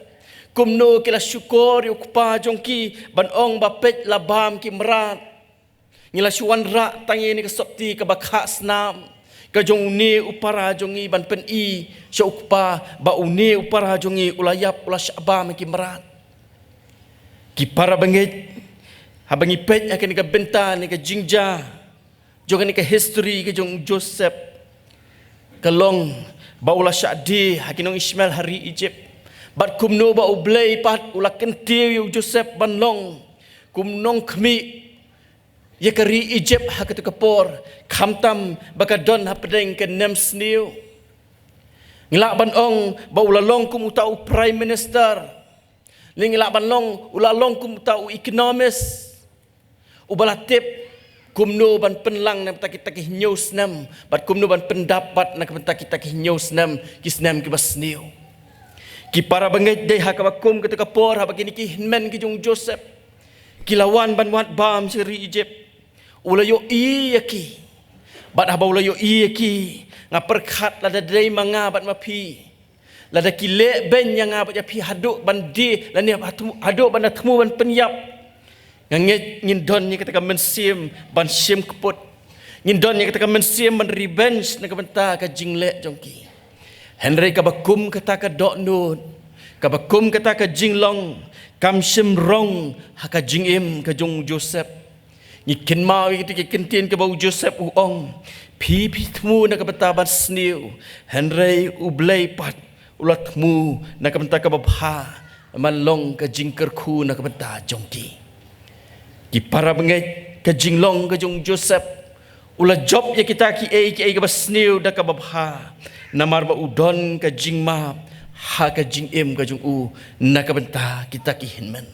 Kumno ki la shukor ïa u kpa jong ki ban ong ba peit la bam ki mrad. Ngi la shu wanrah tang ïa kane ka sopti kaba khah snam ka jong une u para jong ngi ban pyni sha u kpa ba une u para jong ngi u la ïap, u la shah bam ki mrad. Ki para bangeit, haba ngi peit ha kane ka bynta ne ka jingjia jong kane ka history ka jong u Joseph, ka long ba u la shah die ha ki nong Ishmael ha ri Egypt. Bad kumno ba U Blei pat u la kyntiew ïa u Joseph ban long kum u nongkhmih ïa ka ri Egypt ha katu ka por, khamtam ba ka don hapdeng ka nemsniew. Ngi lah ban ong ba u la long kum uta u prime minister. Ngi lah ban ong u la long kum uta u economist uba la tip kumno ban pynlang na ka bynta kita ki hynñiew snem, bad kumno ban pyndap pat na ka bynta kita ki hynñiew snem, ki snem kiba sniew. Ki para bangeit, dei ha kaba kum katu ka por haba kine ki hynmen ki jong u Joseph ki la wan ban wad bam sha ri Egypt, u la ïohi ïa ki. Bad haba u la ïohi ïa ki, nga pyrkhat lada dei ma nga bad ma phi, lada ki leh beiñ ïa nga bad ïa phi haduh ban die, lane haduh ban da thmu ban pynïap, Nga ngeit ngin don ïa kata ka mynsiem ban shim kput. Ngin don ïa kata ka mynsiem ban revenge na ka bynta ka jingleh jong ki. Hynrei kaba kum kata ka dohnud, kaba kum kata ka jinglong, kam shym rong ha ka jingim ka jong u Joseph. Ngi kynmaw ïa kita ki kyntien kaba u Joseph u ong, phi phi thmu na ka bynta ban sniew, hynrei U Blei pat u la thmu na ka bynta kaba bha, ban long ka jingkyrkhu na ka bynta jong ki. Ki para bangeit, ka jinglong ka jong u Joseph u la jop ïa kita kiei kiei kaba sniew da kaba bha, namar ba u don ka jingmap ha ka jingim ka jong u na ka bynta kita ki hynmen.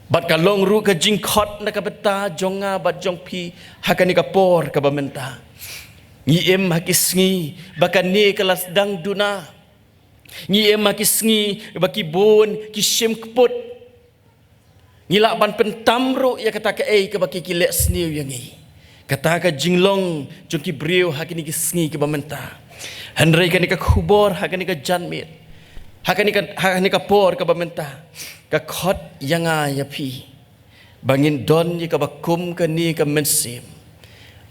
Bad ka long ruh ka jingkhot na ka bynta jong nga bad jong phi ha kane ka por kaba mynta. Ngi im ha ki sngi ba kane ka la sdang duna. Ngi im ha ki sngi ba ki bun ki shim kput. Ngi lah ban pyntam ruh ïa kata kaei kaba ki ki leh sniew ïa ngi. Kata ka jinglong jong ki briew ha kine ki sngi kiba mynta. Hynrei kane ka khubor ha kane ka janmiet, ha kane ka, ha kane ka por kaba mynta, ka khot ïa nga ïa phi ba ngin don ïa kaba kum kane ka mynsiem,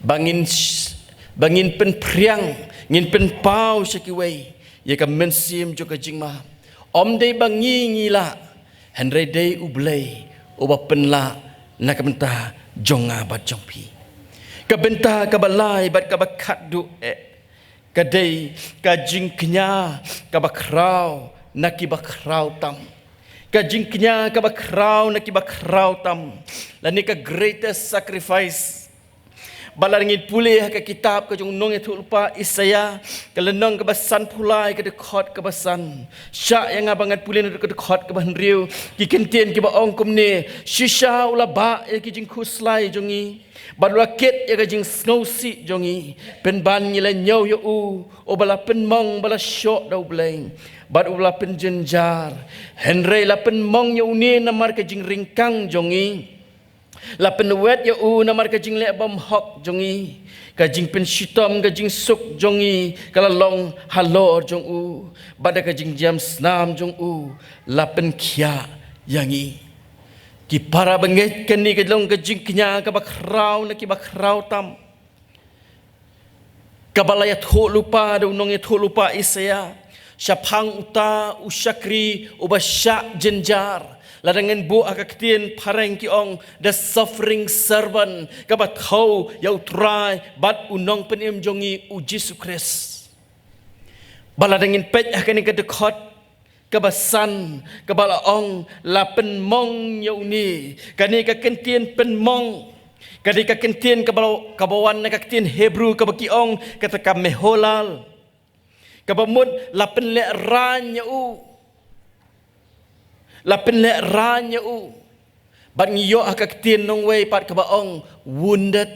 ba ngin sh-, ba ngin pynphriang, ngin pynpaw sha kiwei ïa ka mynsiem jong ka jingmap. Ym dei ba ngi ngi lah, hynrei dei U Blei uba pynlah na ka bynta jong nga bad jong phi. Ka bynta kaba lai bad kaba khatduh eh, ka dei ka jingkñia kaba khraw na kiba khraw tam. Ka jingkñia kaba khraw na kiba khraw tam, lane ka greatest sacrifice. Ba lada ngin pule ha ka kitab ka jong u nongïathuhlypa Isaïah, ka lynnong kaba sanphew lai, ka dkhot kaba san. Shah ïa nga ba ngan pule naduh ka dkhot kaba hynriew. Ki kyntien kiba ong kumne, shisha u la bah ïa ki jingkhuslai jong ngi, bad u la kit ïa ka jingsngewsih jong ngi. Pynban ngi la ñiew ïa u, uba la pynmong, ba la shoh da U Blei, bad uba la pynjynjar. Hynrei la pynmong ïa une namar ka jingryngkang jong ngi. La pynwet ïa u namar ka jingleh bymhok jong ngi. Ka jingpynshitom ka jingsuk jong ngi ka la long halor jong u, bad da ka jingjam snam jong u la pynkhiah ïa ngi. Ki para bangeit, kane ka long ka jingkñia kaba khraw na kiba khraw tam, kaba la ïathuhlypa da u nongïathuhlypa Isaïah. Shaphang uta u shakri uba shah jynjar, lada ngin buh ha ka ktien phareng ki ong the suffering servant, kaba thew ïa U Trai bad u Nongpynim jong ngi u Jisu Khrist. Ba lada ngin peit ha kane ka dkhot kaba san, kaba la ong, la pynmong ïa une. Kane ka kyntien pynmong, kane ka kyntien kaba, kaba wan na ka ktien Hebru kaba ki ong kata ka meholal, kaba mut la pynlehraiñ ïa u. La pynlehraiñ ïa u. Bad ngi ïoh ha ka ktien nongwei pat kaba ong wounded.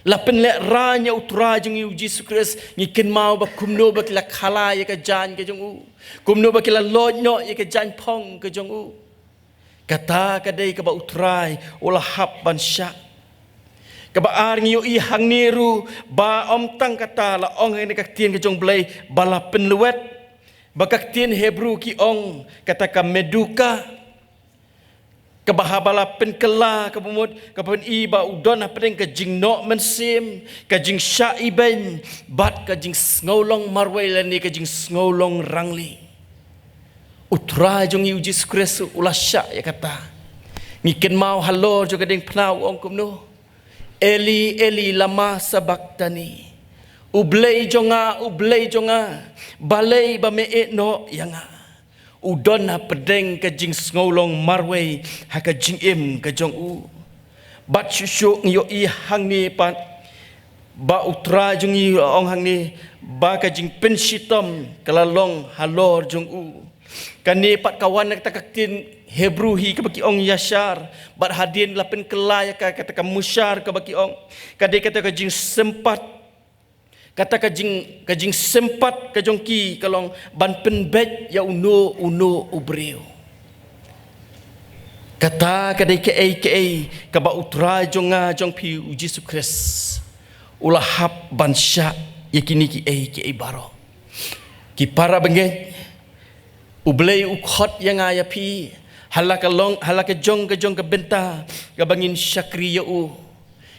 La pynlehraiñ ïa U Trai jong ngi u Jisu Khrist. Ngi kynmaw ba kumno ba ki la khala ïa ka jaiñ ka jong u, kumno ba ki la loit noh ïa ka jaiñphong ka jong u. Kata ka dei kaba U Trai u la hap ban shah. Kaba ar, ngi ïohi hangne ruh ba ym tang kata, la ong ha kane ka ktien ka jong U Blei ba la pynlwet. Ba ka ktien Hebru ki ong kata ka meduka. Kaba haba la pynkylla, kaba mut, kaba pyni ba u don hapdeng ka jingnoh mynsiem, ka jingshah ibeiñ, bad ka jingsngewlong marwei lane ka jingsngewlong rangli. U Trai jong ngi u Jisu Khrist u la shah ïa kata. Ngi kynmaw halor jong ka diengphna u ong kumno: Eli, Eli, lama sabakhtani? U Blei jong nga, U Blei jong nga, balei ba me ïehnoh ïa nga? U don hapdeng ka jingsngewlong marwei ha ka jingim ka jong u. Bad shuh shuh ngi ïohi hangne pat ba U Trai jong ngi u ong hangne ba ka jingpynshitom ka la long halor jong u. Kane pat ka wan na kata ka ktien Hebru hi kaba ki ong yashar. Bad hadien la pynkylla ïa ka, kata ka mushar kaba ki ong, ka dei kata ka jingsympat. Kata ka jing, ka jingsympat ka jong ki ka long ban pynbeit ïa uno uno u briew. Kata ka dei kaei kaei kaba U Trai jong nga jong phi u Jisu Khrist u la hap ban shah ïa kine kiei kiei baroh. Ki para bangeit, U Blei u khot ïa nga ïa phi Ha la ka long, ha la ka jong ka jong ka bynta kaba ngin shakri ïa u.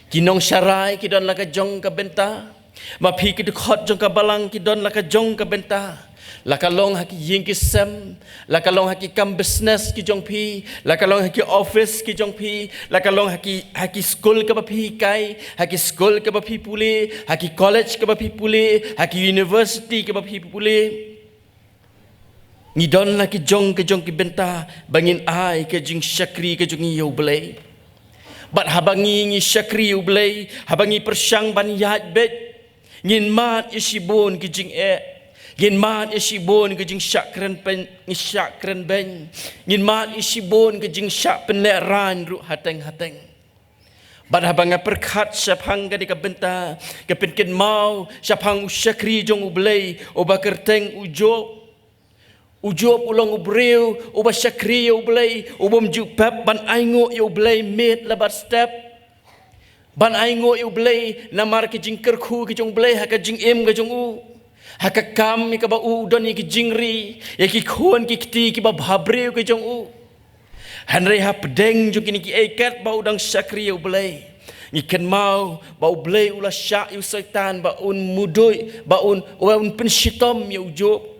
Ki nongsharai ki don la ka jong ka bynta. Ma phi ki dkhot jong ka balang ki don la ka jong ka bynta. La ka long ha ki ïing ki sem, la ka long ha ki kam business ki jong phi, la ka long ha ki office ki jong phi, la ka long ha ki, ha ki skul kaba phi kai, ha ki skul kaba phi pule, ha ki college kaba phi pule, ha ki university kaba phi pule. Ngi don la ki jong ka jong ki bynta ba ngin ai ka jingshakri ka jong ngi ïa u Blei. Bad haba ngi, ngi shakri ïa u Blei, haba ngi pyrshang ban ïaid beit, ngin mad ïa shibun ki jingeh, ngin mad ïa shibun ki jingshah kren pen, ngi shah kren beiñ, ngin mad ïa shibun ki jingshah pynlehrain ruh hateng hateng. Bad haba nga pyrkhat shaphang kane ka bynta, ka pynkynmaw shaphang u shakri jong u Blei uba kyrteng u Job. U Job u long u briew uba shakri ïa u Blei, u bym ju pep ban ainguh ïa u Blei miet la bad step. Ban ainguh ïa u Blei namar ka jingkyrkhu ka jong u Blei ha ka jingim ka jong u. Ha ka kam ïa kaba u don ïa ki jingri, ïa ki khun ki kti kiba bhabriew ka jong u. Hynrei hapdeng jong kine kiei katba u dang shakri ïa u Blei, ngi kynmaw ba u Blei u la shah ïa u Soitan ba un mudui, ba un, ba un pynshitom ïa u Job.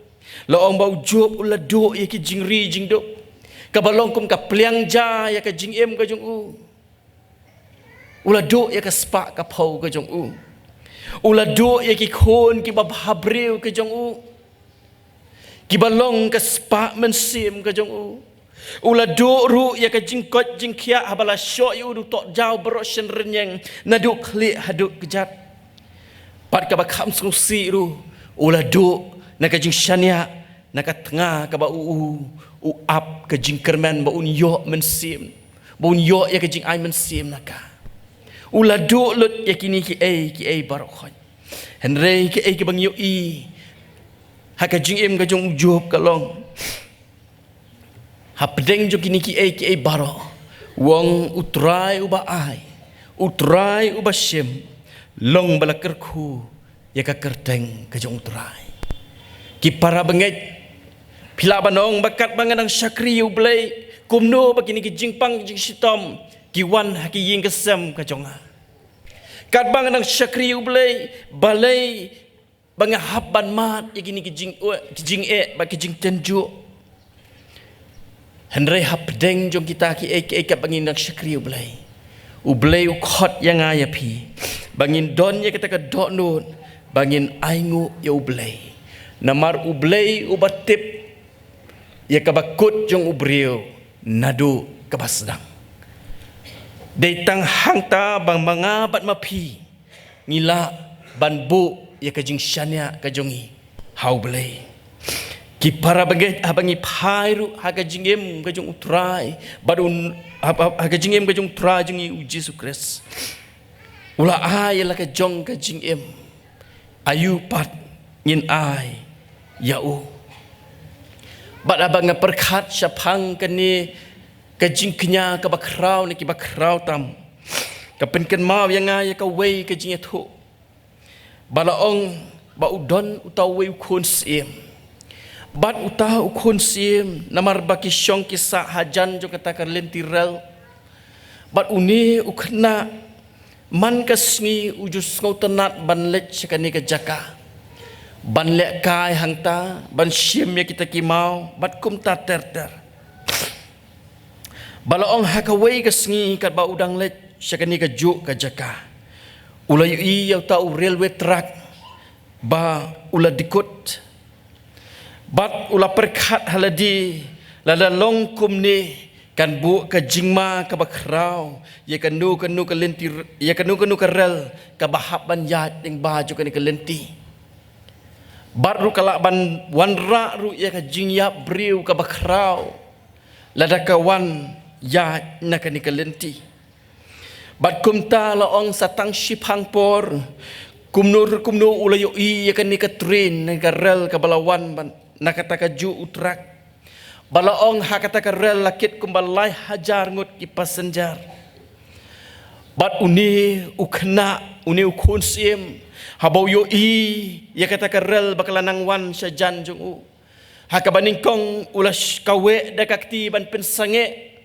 La ong ba u Job u la duh ïa ki jingri jingdup kaba long kum ka pliang ja ïa ka jingim ka jong u. U la duh ïa ka spah ka phew ka jong u. U la duh ïa ki khun kiba bhabriew ka jong u, kiba long ka spah mynsiem ka jong u. U la duh ruh ïa ka jingkoit jingkhiah haba la shoh ïa u da u tohjaw baroh shen rynïeng naduh khlieh haduh kjat. Bad kaba kham sngewsih ruh, u la duh na ka jingshaniah na ka tnga kaba u, u, u ap ka jingkyrmen ba un ïoh mynsiem, ba un ïoh ïa ka jingai mynsiem na ka. U la duh lut ïa kine kiei kiei baroh khoit. Hynrei kiei kiba ngi ïohi ha ka jingim ka jong u Job ka long, hapdeng jong kine kiei kiei baroh, u ong u Trai uba ai, u Trai uba shim, long ba la kyrkhu ïa ka kyrteng ka jong u Trai. Ki para bangeit, phi lah ban ong ba katba nga dang shakri ïa u Blei, kumno ba kine ki jingpang jingshitom ki wan ha ki ïing ki sem ka jong nga. Katba nga dang shakri ïa u Blei, balei ba nga hap ban mad ïa kine ki jing, ki jingeh bad ki jingtynjuh. Hynrei hapdeng jong kita kiei kiei katba ngin dang shakri ïa u Blei, u Blei u khot ïa nga ïa phi ba ngin don ïa kata ka dohnud ba ngin ainguh ïa u Blei. Namar u Blei uba tip ïa kaba kut jong u briew naduh kaba sdang. Dei tang hangta ba ma nga bad ma phi ngi lah ban buh ïa ka jingshaniah ka jong ngi ha u Blei. Ki para bangeit, haba ngi phai ruh ha ka jingim ka jong u Trai, bad un, ha, ha, ha ka jingim ka jong u Trai jong ngi u Jisu Khrist, u la ai ïa la ka jong ka jingim. Aïu pat ngin ai ïa u? Bad haba nga pyrkhat shaphang kane ka jingkñia kaba khraw ne kiba khraw tam, ka pynkynmaw ïa nga ïa kawei ka jingïathuh. Ba la ong ba u don uta uwei u khun syiem. Bad uta u khun syiem, namar ba ki shong ki sah hajan jong kata ka lynti rel, bad une u khynnah man ka sngi u ju sngewtynnat ban leit sha kane ka jaka, ban lehkai hangta, ban shim ïa kita ki maw bad kumta ter ter. Ba la ong ha kawei ka sngi katba u dang leit sha kane kajuh ka jaka, u la ïohi ïa uta u railway track ba u la dkut. Bad u la pyrkhat ha lade, lada long kumne kan buh ka jingma kaba khraw ïa kano kano ka lynti, ïa kano kano ka rel kaba hap ban ïaid lyngba jong kane ka lynti. Bad ruh ka lah ban wanrah ruh ïa ka jingïap briew kaba khraw lada ka wan ïaid na kane ka lynti. Bad kumta la ong sa tang shiphang por, kumno re kumno u la ïohi ïa kane ka train, ne ka rel kaba la wan ban na kata kajuh u track. Ba la ong ha kata ka rel la kit kumba lai hajar ngut ki passenger. Bad une u khynnah, une u khun syiem, haba u ïohi ïa kata ka rel ba ka la nang wan sha jan jong u, Ha kaba nyngkong u la sh-, kaweh da ka kti ban pynsangeh.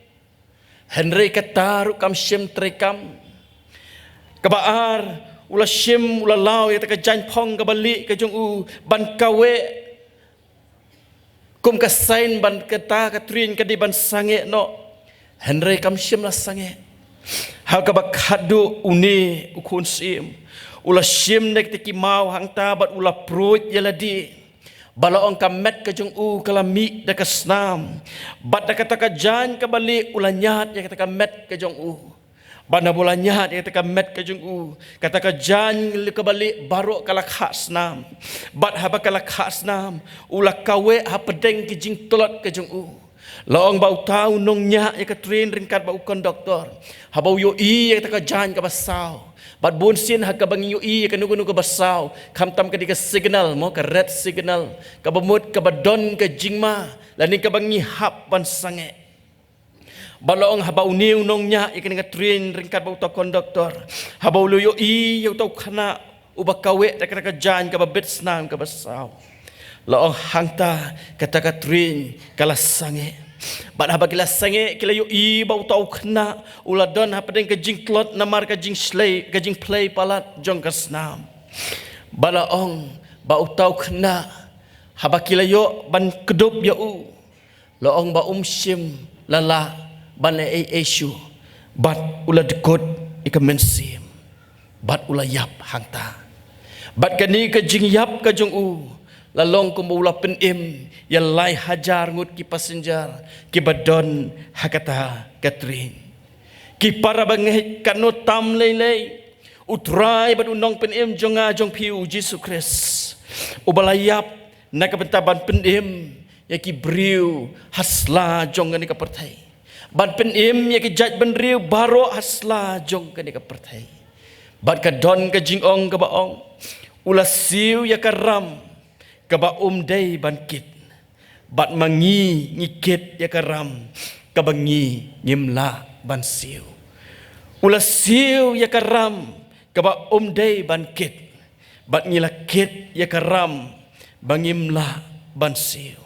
Hynrei kata ruh kam shym treikam. Kaba ar, u la shim, u la law ïa kata ka jaiñphong kaba lieh ka jong u ban kaweh. Kum ka sign ba kata ka tring ka dei ban sangeh noh. Hynrei kam shym la sangeh. Ha kaba khatduh une u khun syiem u la shim na kita ki maw hangta bad u la pruid ïa lade. Ba la ong ka met ka jong u ka la mih da ka snam. Bad da kata ka jaiñ kaba lieh u la ñiad ïa kata ka met ka jong u. Bad naba u la ñiad ïa kata ka met ka jong u, kata ka jaiñ kaba lieh baroh ka la khah snam. Bad haba ka la khah snam, u la kaweh hapdeng ki jingtlot ka jong u. La ong ba uta u nongñiah ïa ka tring ryngkat bad u konduktor. Haba u ïohi ïa kata ka jaiñ kaba saw. Bad bunsien ha kaba ngi ïohi ïa kano kano kaba saw, khamtam ka dei ka signal mo, ka red signal, kaba mut kaba don ka jingma, lane kaba ngi hap ban sangeh. Bad la ong haba une u nongñiah ïa kane ka tring ryngkat bad uta u konduktor, haba u la ïohi ïa uta u khynnah uba kaweh da kata ka jaiñ kaba bit snam kaba saw, la ong hangta kata ka tring ka la sangeh. Bad haba ki la sangeh ki la ïohi ba uta u khynnah u la don hapdeng ka jingtlot namar ka jingphlei, ka jingphlei palat jong ka snam. Bad la ong ba uta u khynnah haba ki la ïoh ban kdup ïa u, la ong ba um shym la lah ban leh ei ei shuh. Bad u la dkut ïa ka mynsiem. Bad u la ïap hangta. Bad kane ka jingïap ka jong u la long kumba u la pynim ïa lai hajar ngut ki passenger kiba don ha kata ka tring. Ki para bangeit, katno tam lei lei U Trai bad U Nongpynim jong nga jong phi U Jisu Khrist, uba la ïap na ka bynta ban pynim ïa ki briew ha sla jong kane ka pyrthei, ban pynim ïa ki jaitbynriew baroh ha sla jong kane ka pyrthei. Bad ka don ka jingong kaba ong, u la siew ïa ka ram kaba um dei ban kit. Bad ma ngi ngi kit ïa ka ram kaba ngi ngim lah ban siew. U la siew ïa ka ram kaba um dei ban kit. Bad ngi la kit ïa ka ram ba ngim lah ban siew.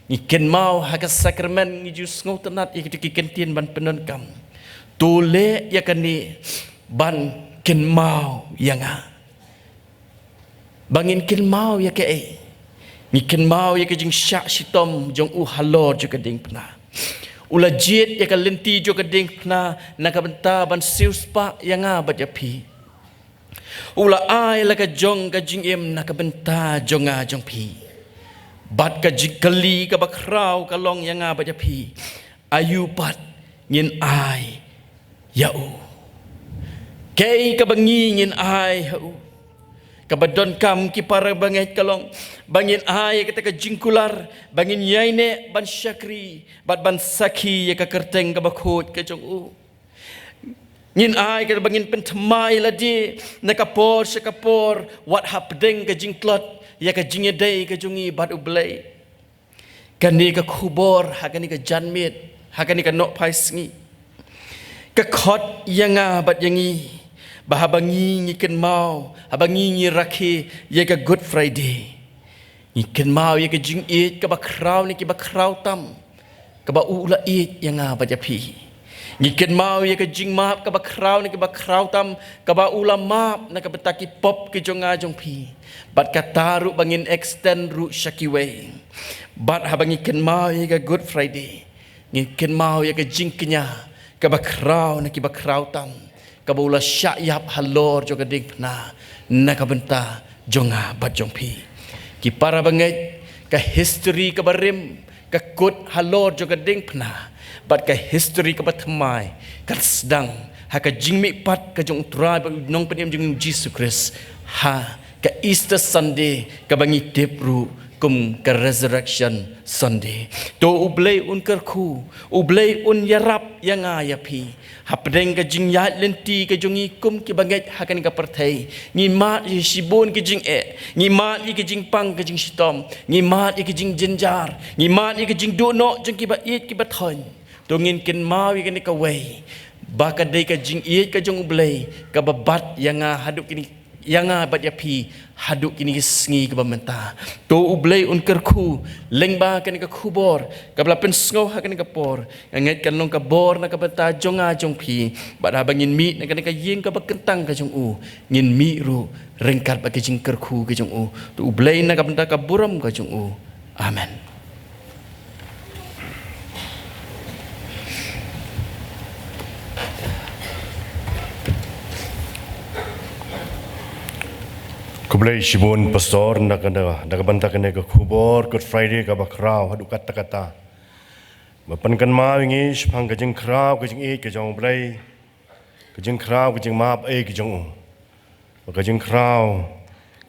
Ngi kynmaw ha ka sakramen ngi ju sngewtynnat ïa kito ki kyntien ban pyndonkam. To leh ïa kane ban kynmaw ïa nga. Ba ngin kynmaw ïa kaei? Ngi kynmaw ïa ka jingshah shitom jong u halor jong ka diengphna. U la jied ïa ka lynti jong ka diengphna na ka bynta ban siewspah ïa nga bad ïa phi. U la ai la ka jong ka jingim na ka bynta jong nga jong phi. Bad ka jingkylli kaba khraw ka long ïa nga bad ïa phi, aïu pat ngin ai ïa u? Kaei kaba ngi ngin ai ha u? Kaba donkam ki para bangeit ka long ba ngin ai ïa kata ka jingkular ba ngin ïaineh ban shakri bad ban sakhi ïa ka kyrteng kaba khuid ka jong u. Ngin ai kata ba ngin pynthymmai lade na ka por sha ka por, wat hapdeng ka jingtlot, ïa ka jingïadei ka jong ngi bad U Blei. Kane ka khubor ha kane ka janmiet, ha kane ka nohphai sngi, ka khot ïa nga bad ïa ngi ba haba ngi ngi kynmaw, haba ngi ngi rakhe ïa ka Good Friday, ngi kynmaw ïa ka jingïeit kaba khraw ne kiba khraw tam kaba u la ïeit ïa nga bad ïa phi. Ngi kynmaw ïa ka jingmap kaba khraw ne kiba khraw tam kaba u la map na ka bynta ki pop ki jong nga jong phi. Bad kata ruh ba ngin extend ruh sha kiwei. Bad haba ngi kynmaw ïa ka Good Friday, ngi kynmaw ïa ka jingkñia kaba khraw ne kiba khraw tam kaba u la shah ïap halor jong ka diengphna na ka bynta jong nga bad jong phi. Ki para bangeit, ka history kaba rim ka kut halor jong ka diengphna bad ka history kaba thymmai ka sdang ha ka jingmihpat ka jong U Trai bad U Nongpynim jong ngi U Jisu Khrist ha ka Easter Sunday kaba ngi tip ruh kum ka Resurrection Sunday. To U Blei un kyrkhu, U Blei un ïarap ïa nga ïa phi. Hapdeng ka jingïaid lynti ka jong ngi kum ki bangeit ha kane ka pyrthei, ngi mad ïa shibun ki jingeh, ngi mad ïa ki jingpang ki jingshitom, ngi mad ïa ki jingjynjar, ngi mad ïa ki jingduh noh jong kiba ïeit kiba thoiñ. To ngin kynmaw ïa kane kawei, ba ka dei ka jingïeit ka jong U Blei kaba bat ïa nga haduh kine ïa nga bad ïa phi haduh kine ki sngi kiba mynta. To U Blei un kyrkhu lyngba kane ka khubor kaba la pynsngew ha kane ka por. Nga ngeit kan long ka bor na ka bynta jong nga jong phi, bad haba ngin mih na kane ka ïing kaba kyntang ka jong u, ngin mih ruh ryngkat bad ka jingkyrkhu ka jong u. To U Blei na ka bynta ka burom ka jong u. Amen. Khublei shibun Pastor, na ka, na ka bynta kane ka khubor Good Friday kaba khraw haduh katta katta. Ba pynkynmaw ïa ngi shaphang ka jingkhraw ka jingïeit ka jong U Blei, ka jingkhraw ka jingmap ei ka jong u, bad ka jingkhraw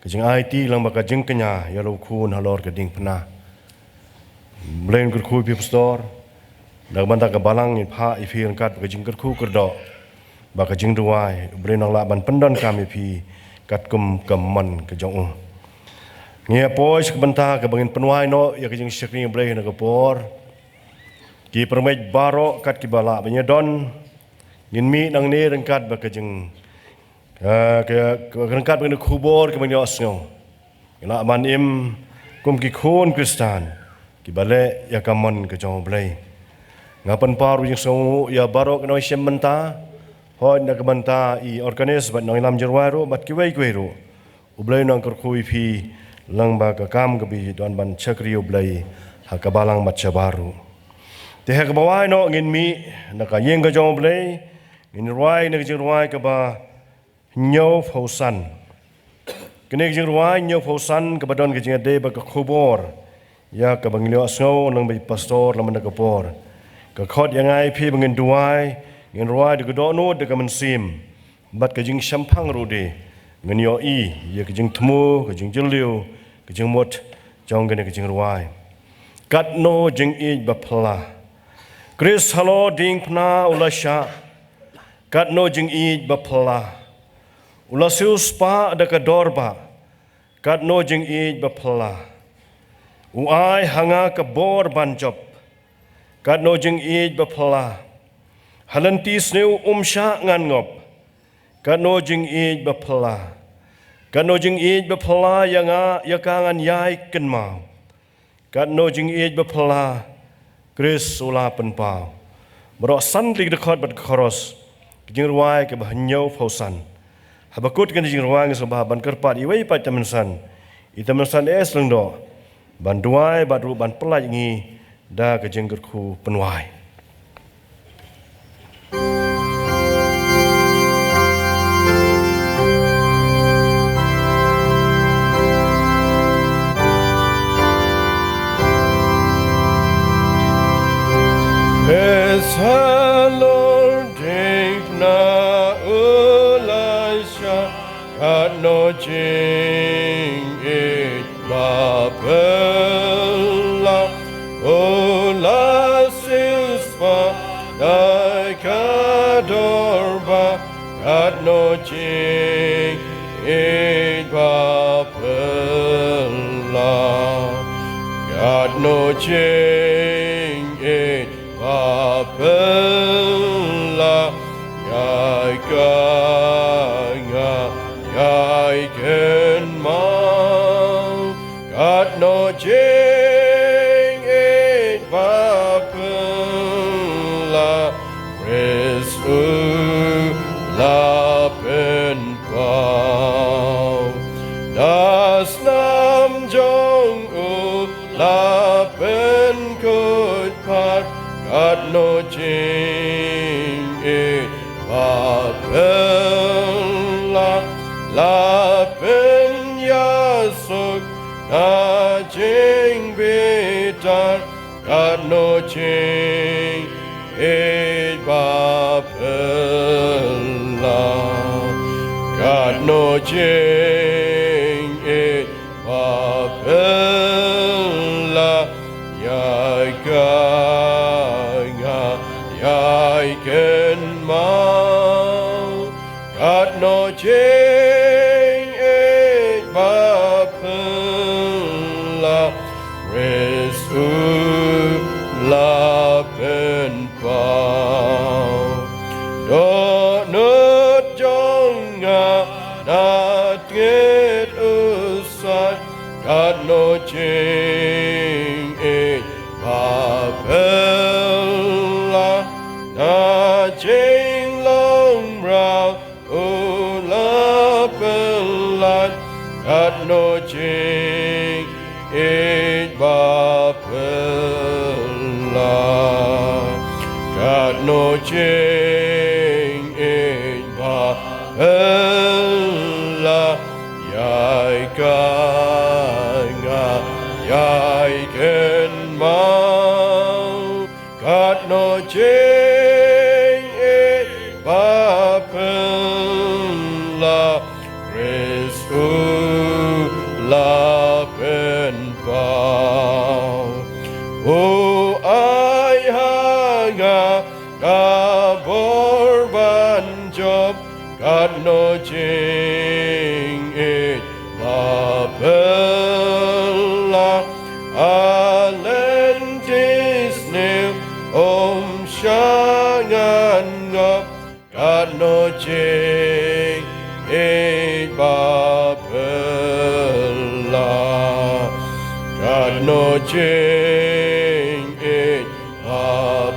ka jingaiti lang bad ka jingkñia ïa la u khun halor ka diengphna. Blei un kyrkhu ïa phi Pastor, na ka bynta ka balang, ïa pha ïa phi ryngkat bad ka jingkyrkhu kyrdoh bad ka jingduwai, Blei un nang lah ban pyndonkam ïa phi katkum ka mon ka jong u. Ngi ïa poi sha ka bynta kaba ngin pynwai noh ïa ka jingshakri Blei ha kane ka por. Ki pyrmai baroh kat kiba lah ban ïa don, ngin mih nangne ryngkat bad ka jing, eh, ka, ka, ryngkat bad ka khubor kaba ngin ïohsngew. Ngin lah ban im kum ki khun Khristan kiba leh ïa ka mon ka jong U Blei. Nga pynpaw ruh jingsngewnguh ïa baroh ki nongshim bynta, hooid na ka bynta i organist bad nongïalam jingrwai ruh bad kiwei kiwei ruh. U Blei un nang kyrkhu ïa phi lang bad ka kam kaba phi don ban shakri U Blei ha ka balang bad shabar ruh. Te ha kaba wai noh ngin mih na ka ïing ka jong U Blei, ngin rwai na ka jingrwai kaba hynñiewphew san. Kane ka jingrwai hynñiewphew san kaba don ka jingïadei bad ka khubor ïa kaba ngi la ïohsngew lang bad i Pastor la mynta ka por. Ka khot ïa nga ïa phi ba ngin duwai, ngin rwai da ka dohnud da ka mynsiem bad ka jingshemphang ruh de. Ngin ïohi ïa ka jingthmu, ka jingjylliew, ka jingmut jong kane ka jingrwai. Katno jingïeit baphylla. Khrist halor diengphna u la shah. Katno jingïeit baphylla. U la siewspah da ka dor bah. Katno jingïeit baphylla. U ai ha nga ka bor ban jop. Katno jingïeit baphylla. Ha lynti sniew um shah ngan ngop. Katno jingïeit baphylla. Katno jingïeit baphylla ïa nga, ïa ka ngan ïai kynmaw. Katno jingïeit baphylla Khrist u la pynpaw. Baroh san tylli ki dkhot bad ka chorus. Ka jingrwai kaba hynñiewphew san. Haba kut kane ka jingrwai nga sngewbha ban kyrpad ïa iwei pat i tymmen san, i tymmen san S Lyngdoh, ban duwai bad ruh ban pyllait ïa ngi da ka jingkyrkhu pynwai. Bes halor diengphna u la shah, katno jingïeit baphylla, u la siewspah da ka dor bah, katno jingïeit baphylla, katno jingïeit baphylla, ïa ka nga ïai kynmaw. Katno jingïeit baphylla Khrist u la pynpaw. Da snam jong u la pynkhuid pat, katno jingïeit baphylla, la pynïasuk na jingbitar, katno jingïeit baphylla, katno jingïeit baphylla, ïa ka nga ïai kynmaw. Katno jingïeit baphylla Khrist u la pynpaw. Dohnud jong nga na Katno jingïeit ba phylla, na jinglong mraw u la pynlait. Katno jingïeit ba phylla, katno jingïeit ba phylla, ïa ka nga ïai kynmaw. Katno jingïeit ba phylla, Khrist u la pynpaw. U ai ha nga ka bor ban jop. Katno jingïeit ba phylla, a lynti sniew um shah ngan ngop. Katno jingïeit ba phylla, katno jingïeit ba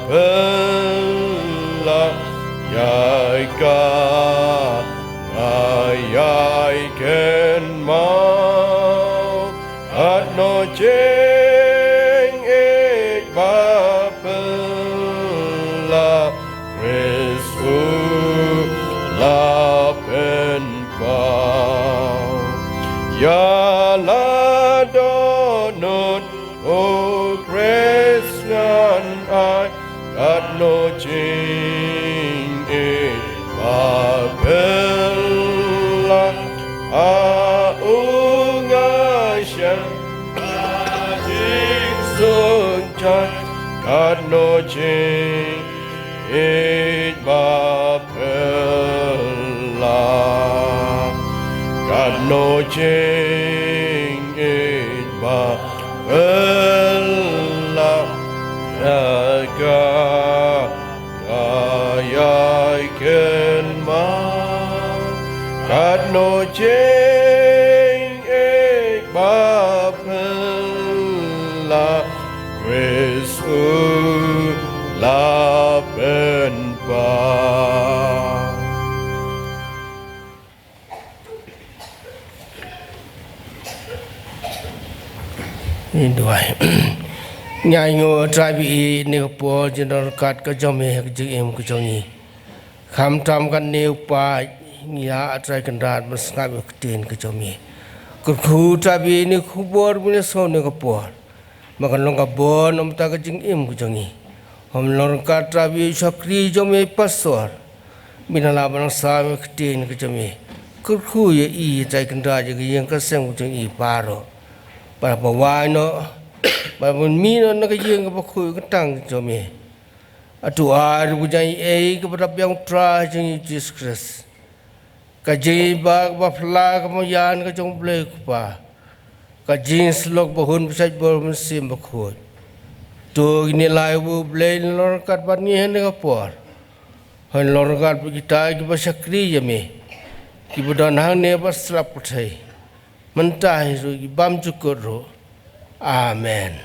phylla, ïa ka nga ïai kynmaw. Katno jingïeit ba phylla, Khrist u la pynpaw. Ïa la dohnud, O Khrist ngan ai. Katno jingïeit ba phylla, ha u nga shem ka jingsuk jait. Katno jingïeit ba phylla, katno jingïeit ba phylla, ïa ka nga ïai kynmaw. Katno jingïeit ba phylla, Khrist u la pynpaw. Ngin duwai. Ngi ainguh Trai ba ïeit, kane ka por jingdon ryngkat ka jong me ha ka jingim ka jong ngi. Khamtam katne u paid, ngi ïa Trai Kynrad ban sngap ïa ka ktien ka jong me. Kyrkhu Trai ba ïeit, kane ka khubor ba ngi la sngew ha kane ka por, ba kan long ka bor namar ka jingim ka jong ngi. Hynrei long ryngkat Trai ba ïeit, u shakri jong me pastor, ba un lah ban sam ïa ka ktien ka jong me. Kyrkhu ïa i Trai Kynrad, ïa ka ïing ka sem ka jong i baroh. Ba la pynwai noh, ba la pynmih noh na ka ïing kaba khuid kyntang ka jong me. Hato ai ruh ka jingaiei kaba dap biang u Trai jong ngi Jisu Khrist, ka jingïeit ba, kaba phylla, kaba marjan ka jong U Blei U Kpa, ka jingshlur ba hun ba shait bor Mynsiem Bakhuid. To kine lai, U Blei, ngi long ryngkat bad ngi ha kane ka por. Hynrei long ryngkat bad kita kiba shakri ïa me, kiba don hangne bad sla pyrthei, mynta hi ruh, ki bymjukut ruh. Amen.